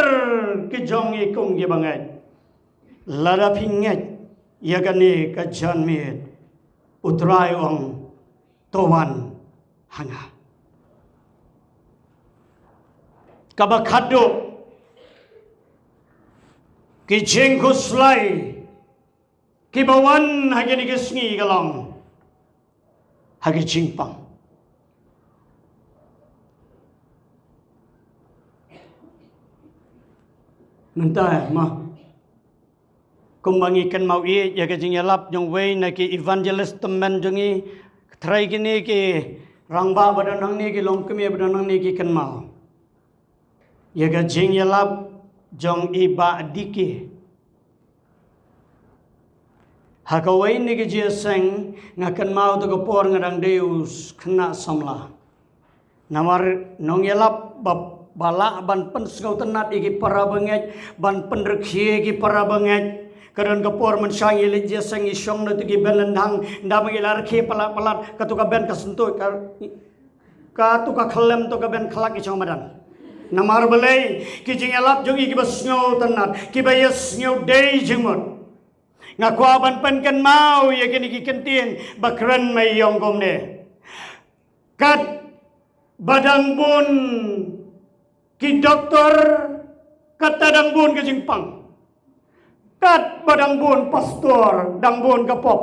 ki jong ngi kum kiba ngeit? Lada phi ngeit ïa kane ka janmiet, u Trai u ong, to wan ha nga. Kaba khatduh, ki jingkhuslai kiba wan ha kine ki sngi ka long ha ki jingpang. Mynta ma, kumba ngi kynmaw ïa ka jingïalap jong uwei na ki evangelist tymmen jong ngi, trai kine ki rangbah ba don hangne, ki longkmie ba don hangne ki kynmaw ïa ka jingïalap jong i Bah Diki. Ha kawei na ki jingïaseng nga kynmaw, to ka por nga dang dei u khynnah samla. Namar nongïalap ba, ba lah ban pynsngewtynnat ïa ki para bangeit, ban pynrkhie ïa ki para bangeit. Ka don ka por mynshuwa ngi leit jingïaseng ngi shong na tu ki bench lyndang, ynda ba ngi la rkhie palat palat, katu ka bench ka syntuid ka Katu ka khyllem to ka bench khlak i chong madan. Namar balei? Ki jingïalap jong i kiba sngewtynnat, kiba ïasngewdei jingmut. Nga kwah ban pynkynmaw ïa kine ki kyntien ba kren, ma i ong kumne. Katba dang bun ki doktor, kata dang bun ka jingpang. Katba dang bun pastor, dang bun ka pop.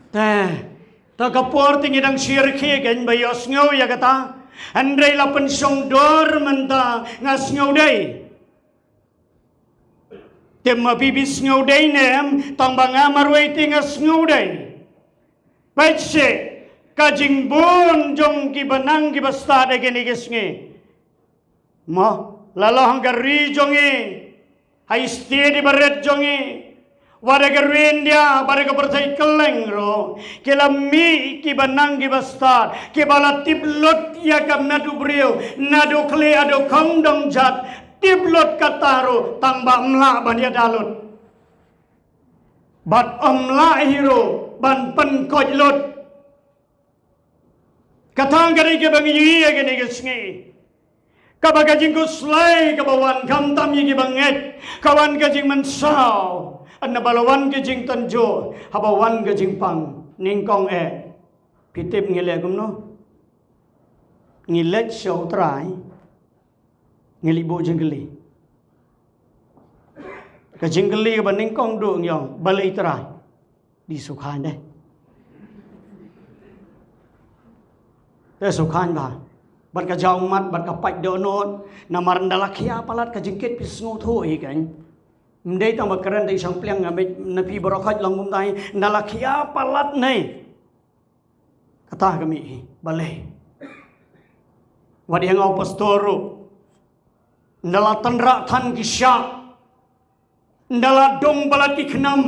Te, ta ka por te ngi dang sngewrkhie kein ba ïohsngew ïa kata. Hynrei la pynshong dor mynta, nga sngewdei. Te ma phi phi sngewdei ne em, tang ba nga marwei te nga sngewdei. Peit seh, ka jingbun jong kiba nang kiba stad ha kine ki sngi. Mo, la long ha ka ri jong ngi, ha i state iba rit jong ngi, wat ha ka ri India, bad ha ka pyrthei kylleng ruh, ki la mih kiba nang kiba stad, kiba la tip lut ïa ka met u briew, naduh khlieh haduh khongdong jat, tip lut kata ruh, tang ba ym lah ban ïada lut. Bad ym lah hi ruh ban pynkoit lut. Kata ka dei kaba ngi ïohi ha kine ki sngi. Kaba ka jingkhuslai kaba wan, khamtam ïa kiba ngeit, ka wan ka jingmynsaw. Hynda ba la wan ka jingtynjuh, haba wan ka jingpang, Nyngkong eh, phi tip ngi leh kumno? Ngi leit sha U Trai, ngi leit buh jingkylli. Ka jingkylli kaba nyngkong duh ngi ong, balei Trai? Dei shu khaiñ de. Te shu khaiñ bha. Bad ka jaw mat, bad ka pait dohnud. Namar ynda la khia palat ka jingkit phi sngewthuh hi kan. Ym dei tang ba kren dei shang pliang nga mej na phi baroh khoit long kumta hi. Ynda la khia palat ne. Kata ka mih hi. Balei? Wat ïa nga u pastor ruh. Ynda la tynrah than ki shah. Ynda la dung palat ki khnam.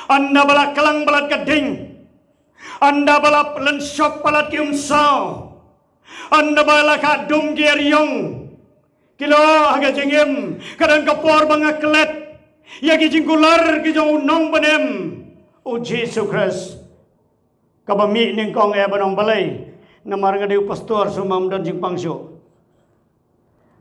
Ynda ba la klang palat ka ding. Ynda ba la lynshop palat ki umsaw. Ynda ba la ka dum ki eriong. Ki la ha ka jingim, ka dang ka por ba nga klet ïa ki jingkular ki jong u nongpynim, u Jisu Khrist. Kaba mih nyngkong eh ban ong balei, namar nga dei u pastor shu ym don jingpang shuh.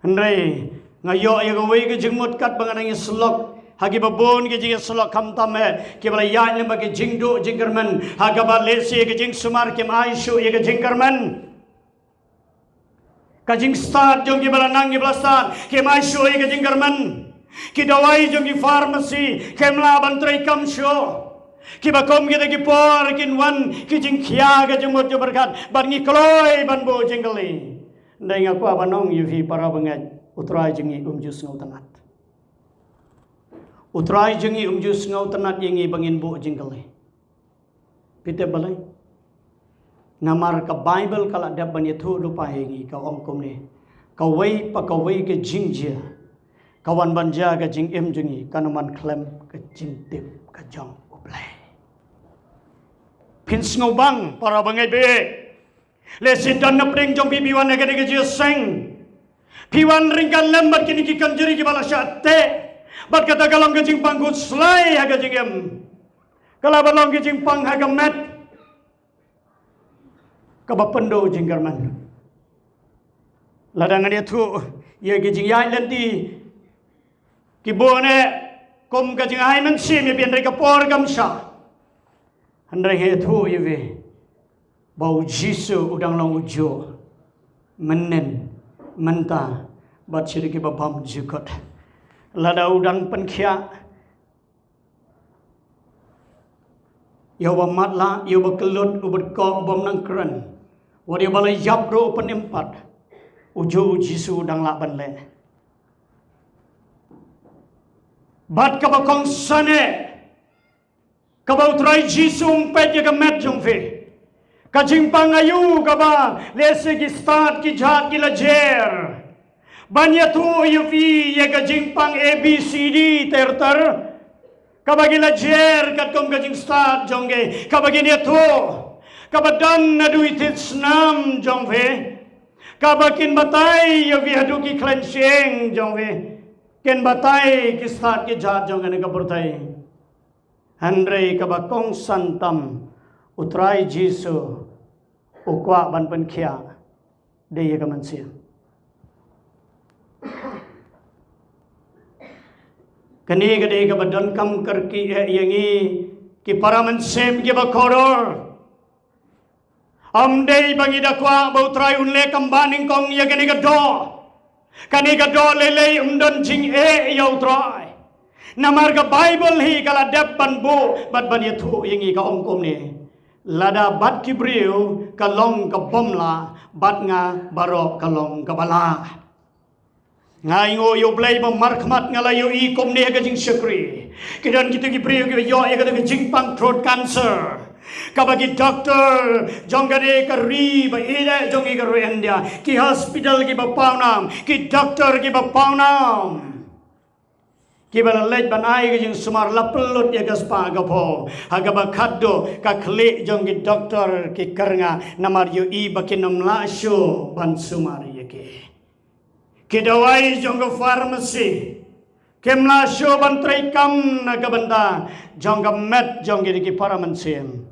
Hynrei nga ïoh ïa kawei ka jingmut katba nga dang ïasyllok ha kiba bun ki jingïasyllok khamtam eh kiba la ïaid lem bad ki jingduh jingkyrmen ha kaba lehse ka jingsumar kim ai shuh ïa ka jingkyrmen. Ka jingstad jong kiba la nang kiba la stad kim ai shuh ïa ka jingkyrmen. Ki dawai jong ki pharmacy kim lah ban trei kam shuh. Kiba kum kita ki por kin wan ki jingkhia ka jingmut jingpyrkhat bad ngi kloi ban buh jingkylli. Hynrei nga kwah ban ong ïa phi para bangeit, U Trai jong ngi um ju sngewtynnat. U Trai jong ngi um ju sngewtynnat ïa ngi ba ngin buh jingkylli. Phi tip balei? Namar ka Baibl ka la dep ban ïathuh lypa ïa ngi, ka ong kumne. Kawei pa kawei ka jingjia ka wan ban jia ka jingim jong ngi kan ym wan khlem ka jingtip ka jong U Blei. Phin sngewbang para bangeit baieit. Lehse don na pdeng jong phi, phi wan ha kane ka jingïaseng. Phi wan ryngkat lem bad kine ki kynjri kiba la shah teh. Bad kata ka long ka jingpang khuslai ha ka jingim. Ka la ba long ka jingpang ha ka met kaba pynduh jingkyrmen. Lada ngan ïathuh ïa ki jingïaid lynti ki bun eh kum ka jingai mynsiem ïa phi, hynrei ka por kam shah. Hynrei nga ïathuh ïa phi ba U Jisu u dang long ujuh mynnin, mynta bad shaduh kiba bymjukut. Lada u dang pynkhiah ïa uba matlah, ïa uba kyllut, uba dkoh, uba ym nang kren, wat ïa uba la ïap ruh u pynim pat, ujuh U Jisu u dang lah ban leh. Bad kaba kongsan eh, kaba U Trai Jisu um peit ïa ka met jong phi. Ka jingpang aïu kaba lehse ki stad ki jhat ki la jer ban ïathuh ïa phi ïa ka jingpang A B C D ter ter. Kaba ki la jer katkum ka jingstad jong ki, kaba kin ïathuh, kaba don naduh i thied snam jong phi, kaba kin batai ïa phi haduh ki khlaiñ shyieng jong phi, kin batai ki stad ki jhat jong kane ka pyrthei. Hynrei kaba kongsan tam, U Trai Jisu u kwah ban pynkhiah dei ïa ka mynsiem. Kane ka dei kaba donkam kyrkieh ïa ngi ki para mynsiem kiba kordor. Ym dei ba ngi da kwah ba U Trai un leh kam ba nyngkong ïa kane ka doh. Kane ka doh lei lei ym don jingeh ïa U Trai. Namar ka Baibl hi ka la dep ban buh bad ban ïathuh ïa ngi, ka ong kumne. Lada bad ki briew ka long ka bym lah, bad nga baroh ka long kaba lah. Nga ainguh ïa U Blei ba markhmat nga la ïohi kumne ha ka jingshakri. Ki don kito ki briew kiba ïoh ïa kata ka jingpang throat cancer, kaba ki doktor jong kane ka ri ba ïeit jong ngi ka ri India, ki hospital kiba pawnam, ki doktor kiba pawnam, kiba la leit ban ai ka jingsumar la pynlut ïa ka spah ka phew, ha kaba khatduh ka khlieh jong ki doktor ki kyrngah namar ïohi ba kin ym lah shuh ban sumar ïa ki. Ki dawai jong ka pharmacy kim lah shuh ban trei kam na ka bynta jong ka met jong ki, ki para mynsiem.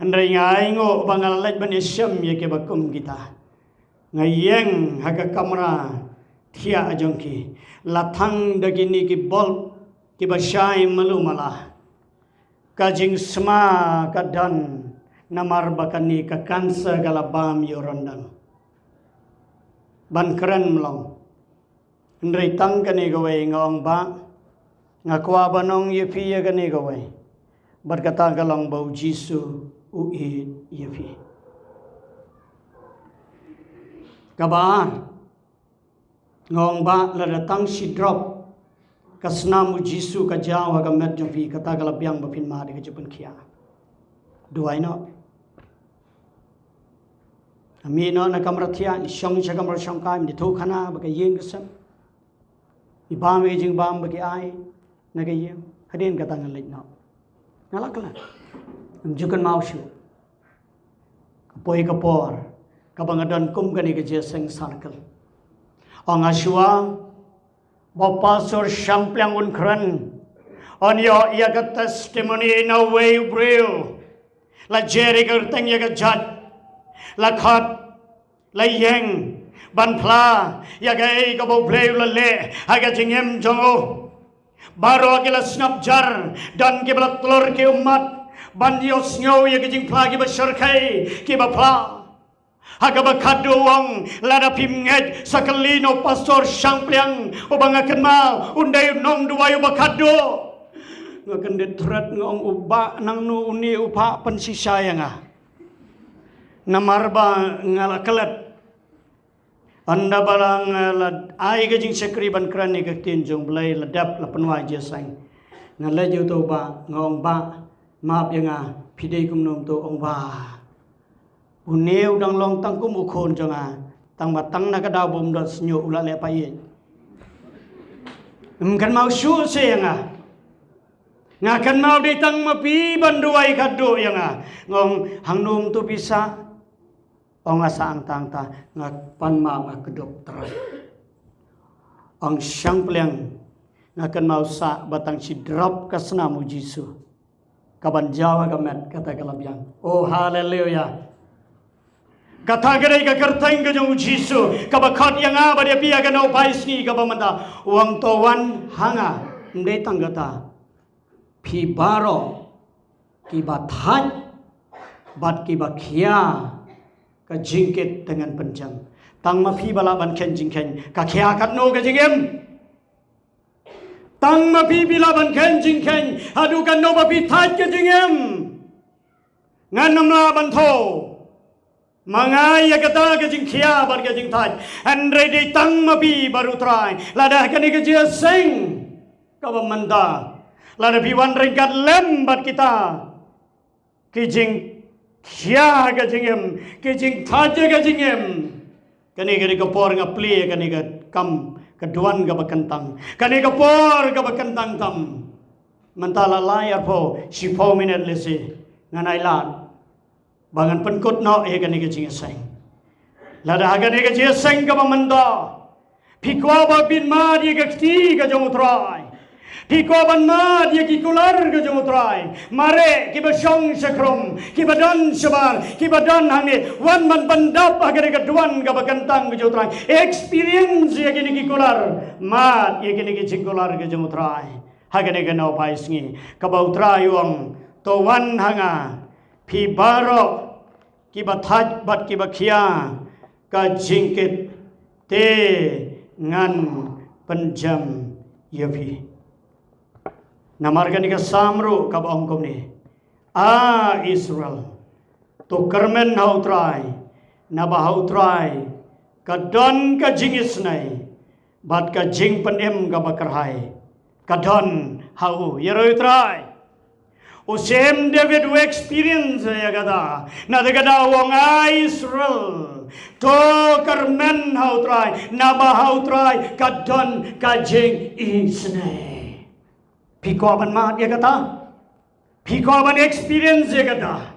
Hynrei nga ainguh ba nga la leit ban ïashem ïa kiba kum kita. Nga ïeng ha ka kamra thiah jong ki, la thang da kine ki bulb kiba shai malu mala. Ka jingsma ka don namar ba kane ka kanser ka la bam ïa u ryndang. Ban kren mlong. Hynrei tang kane kawei nga ong Bah, nga kwah ban ong ïa phi ïa kane kawei. Bad kata ka long ba u Jisu u ïeit ïa phi. Kaba ar, nga ong Bah, lada tang shi drop ka snam u Jisu ka jaw ha ka met jong phi, kata ka la biang ba phin mad ïa ka jingpynkhiah. Duwai noh. Mih noh na kamra thiah, shong sha kamra shongkai, mih thok khana bad ka ïing ka sem. Mih bam ïa ka jingbam bad ki ai na ka ïing. Hadien kata ngan leit noh. Nga la klet. Ngam ju kynmaw shuh. Ka poi ka por kaba nga don kum kane ka jingïaseng circle. Ong nga shuwa ba u Pastor Shangpliang un kren, un ïoh ïa ka testimony na uwei u briew. La jer ïa ka kyrteng ïa ka jait, la khot, la ïeng ban phla ïa kaei kaba U Blei u la leh ha ka jingim jong u. Baroh ki la sngap jar, don kiba la tlur ki ummat ban ïohsngew ïa ki jingphla kiba shyrkhei kiba phla. Ha kaba khadduh u ong, lada phim ngeit sa kylli na u Pastor Shangpliang, uba nga kynmaw un dei u nongduwai uba khadduh. Nga kyndit thret, nga ong, u Bah, nangno une u phah pynshisha ïa nga? Namar ba nga la klet. Ynda ba la nga la ai ka jingshakri ban kren ïa ka ktien jong U Blei, la dep, la pynwai jingïaseng. Nga leit ïa uto u Bah, nga ong, Bah, map ïa nga, phi dei kumno? Uto u ong, Bah, une u dang long tang kum u khun jong nga, tang ba tang na ka daw bym don shñiuh u la leh paieit. Ym kynmaw shuh seh ïa nga. Nga kynmaw dei tang ma phi ban duwai khadduh ïa nga. Nga ong, hangno uto phi sah? Ong, nga sah hangta hangta. Nga pan map, nga kdup trai. Ong, Shangpliang, nga kynmaw sah ba tang shi drop ka snam u Jisu kaban jaw ha ka met, kata ka la biang. Oh, haleluya. Kata ka dei ka kyrteng ka jong u Jisu kaba khot ïa nga bad ïa phi ha kane ka nohphai sngi kaba mynta. U ong, to wan ha nga. Ym dei tang kata, phi baroh kiba thait bad kiba khia, ka jingkit te ngan pynjem. Tang ma phi ba lah ban kheiñ jingkheiñ, ka khia katno ka jingim? Tang ma phi ba lah ban kheiñ jingkheiñ, haduh katno ba phi thait ka jingim? Ngan ym lah ban thew. Ma nga ïa kata ka jingkhia bad ka jingthait, hynrei dei tang ma phi bad U Trai. Lada ha kane ka jingïaseng kaba mynta, lada phi wan ryngkat lem bad kita ki jingkhia ka jingim, ki jingthait ka jingim, kane ka dei ka por nga plie ïa kane ka kam, ka duwan kaba kyntang. Kane ka por kaba kyntang tam. Mynta la lai arphew, shiphew minit lehse ngan ailad ba ngan pynkut noh ïa kane ka jingïaseng. Lada ha kane ka jingïaseng kaba mynta phi kwah ba phin mad ïa ka kti ka jong U Trai, phi kwah ban mad ïa ki kular ka jong U Trai, mareh kiba shong shakhrum, kiba don shabar, kiba don hangne, wan ban pyndap ha kane ka duwan kaba kyntang ka jong U Trai. Experience ïa kine ki kular, mad ïa kine ki jingkular ka jong U Trai ha kane ka nohphai sngi. Kaba U Trai u ong, to wan ha nga, phi baroh kiba thait bad kiba khia ka jingkit, te ngan pynjem ïa phi. Namar kane ka Salm ruh kaba ong kumne, A Israel, to kyrmen ha U Trai, naba ha U Trai ka don ka jingisynei bad ka jingpynim kaba kyrhai ka don ha u. Ïaroh U Trai. U Syiem David u experience ïa kata. Na kata ka daw u ong, A Israel, to kyrmen ha U Trai, naba ha U Trai ka don ka jingisynei. Phi kwah ban mad ïa kata? Phi kwah ban experience ïa kata?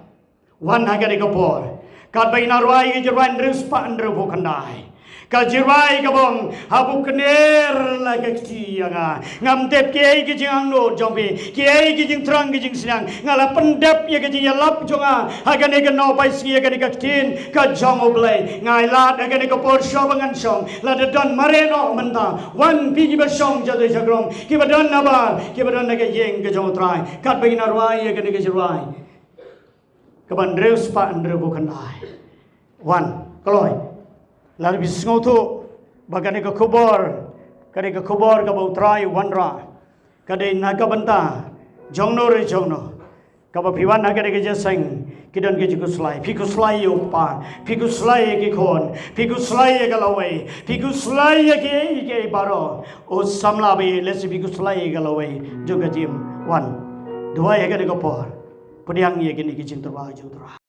Wan ha kane ka por. Katba ngi narwai ïa ka jingrwai hynriew spah hynriewphew khyndai, Ka jingrwai ka bong, haba u kner la ka kti ïa nga. Ngam tip kiei ki jingangnud jong phi, kiei ki jingthrang ki jingsniang. Nga la pyndep ïa ka jingïalap jong nga ha kane ka nongpaisngi, ha kane ka ktien ka jong U Blei. Nga ai lad ha kane ka por shuwa ba ngan shong, lada don mareh noh mynta, wan phi kiba shong sha tu sha krum, kiba don nabar, kiba don na ka ïing ka jong U Trai, katba ngin ïa rwai ïa kane ka jingrwai kaba hynriew spah hynriewphew khyndai. Wan, kloi. Lada phi sngewthuh ba kane ka khubor, kane ka khubor kaba U Trai u wanrah, ka dei na ka bynta jong no re jong no, kaba phi wan ha kane ka jingïaseng, ki don ki jingkhuslai. Phi khuslai ïa u kpa, phi khuslai ïa ki khun, phi khuslai ïa ka lawei, phi khuslai ïa kiei kiei baroh. U samla ba ïeit, lehse phi khuslai ïa ka lawei jong ka jingim. Wan, duwai ha kane ka por. Pdiang ïa kine ki jingtyrwa jong U Trai.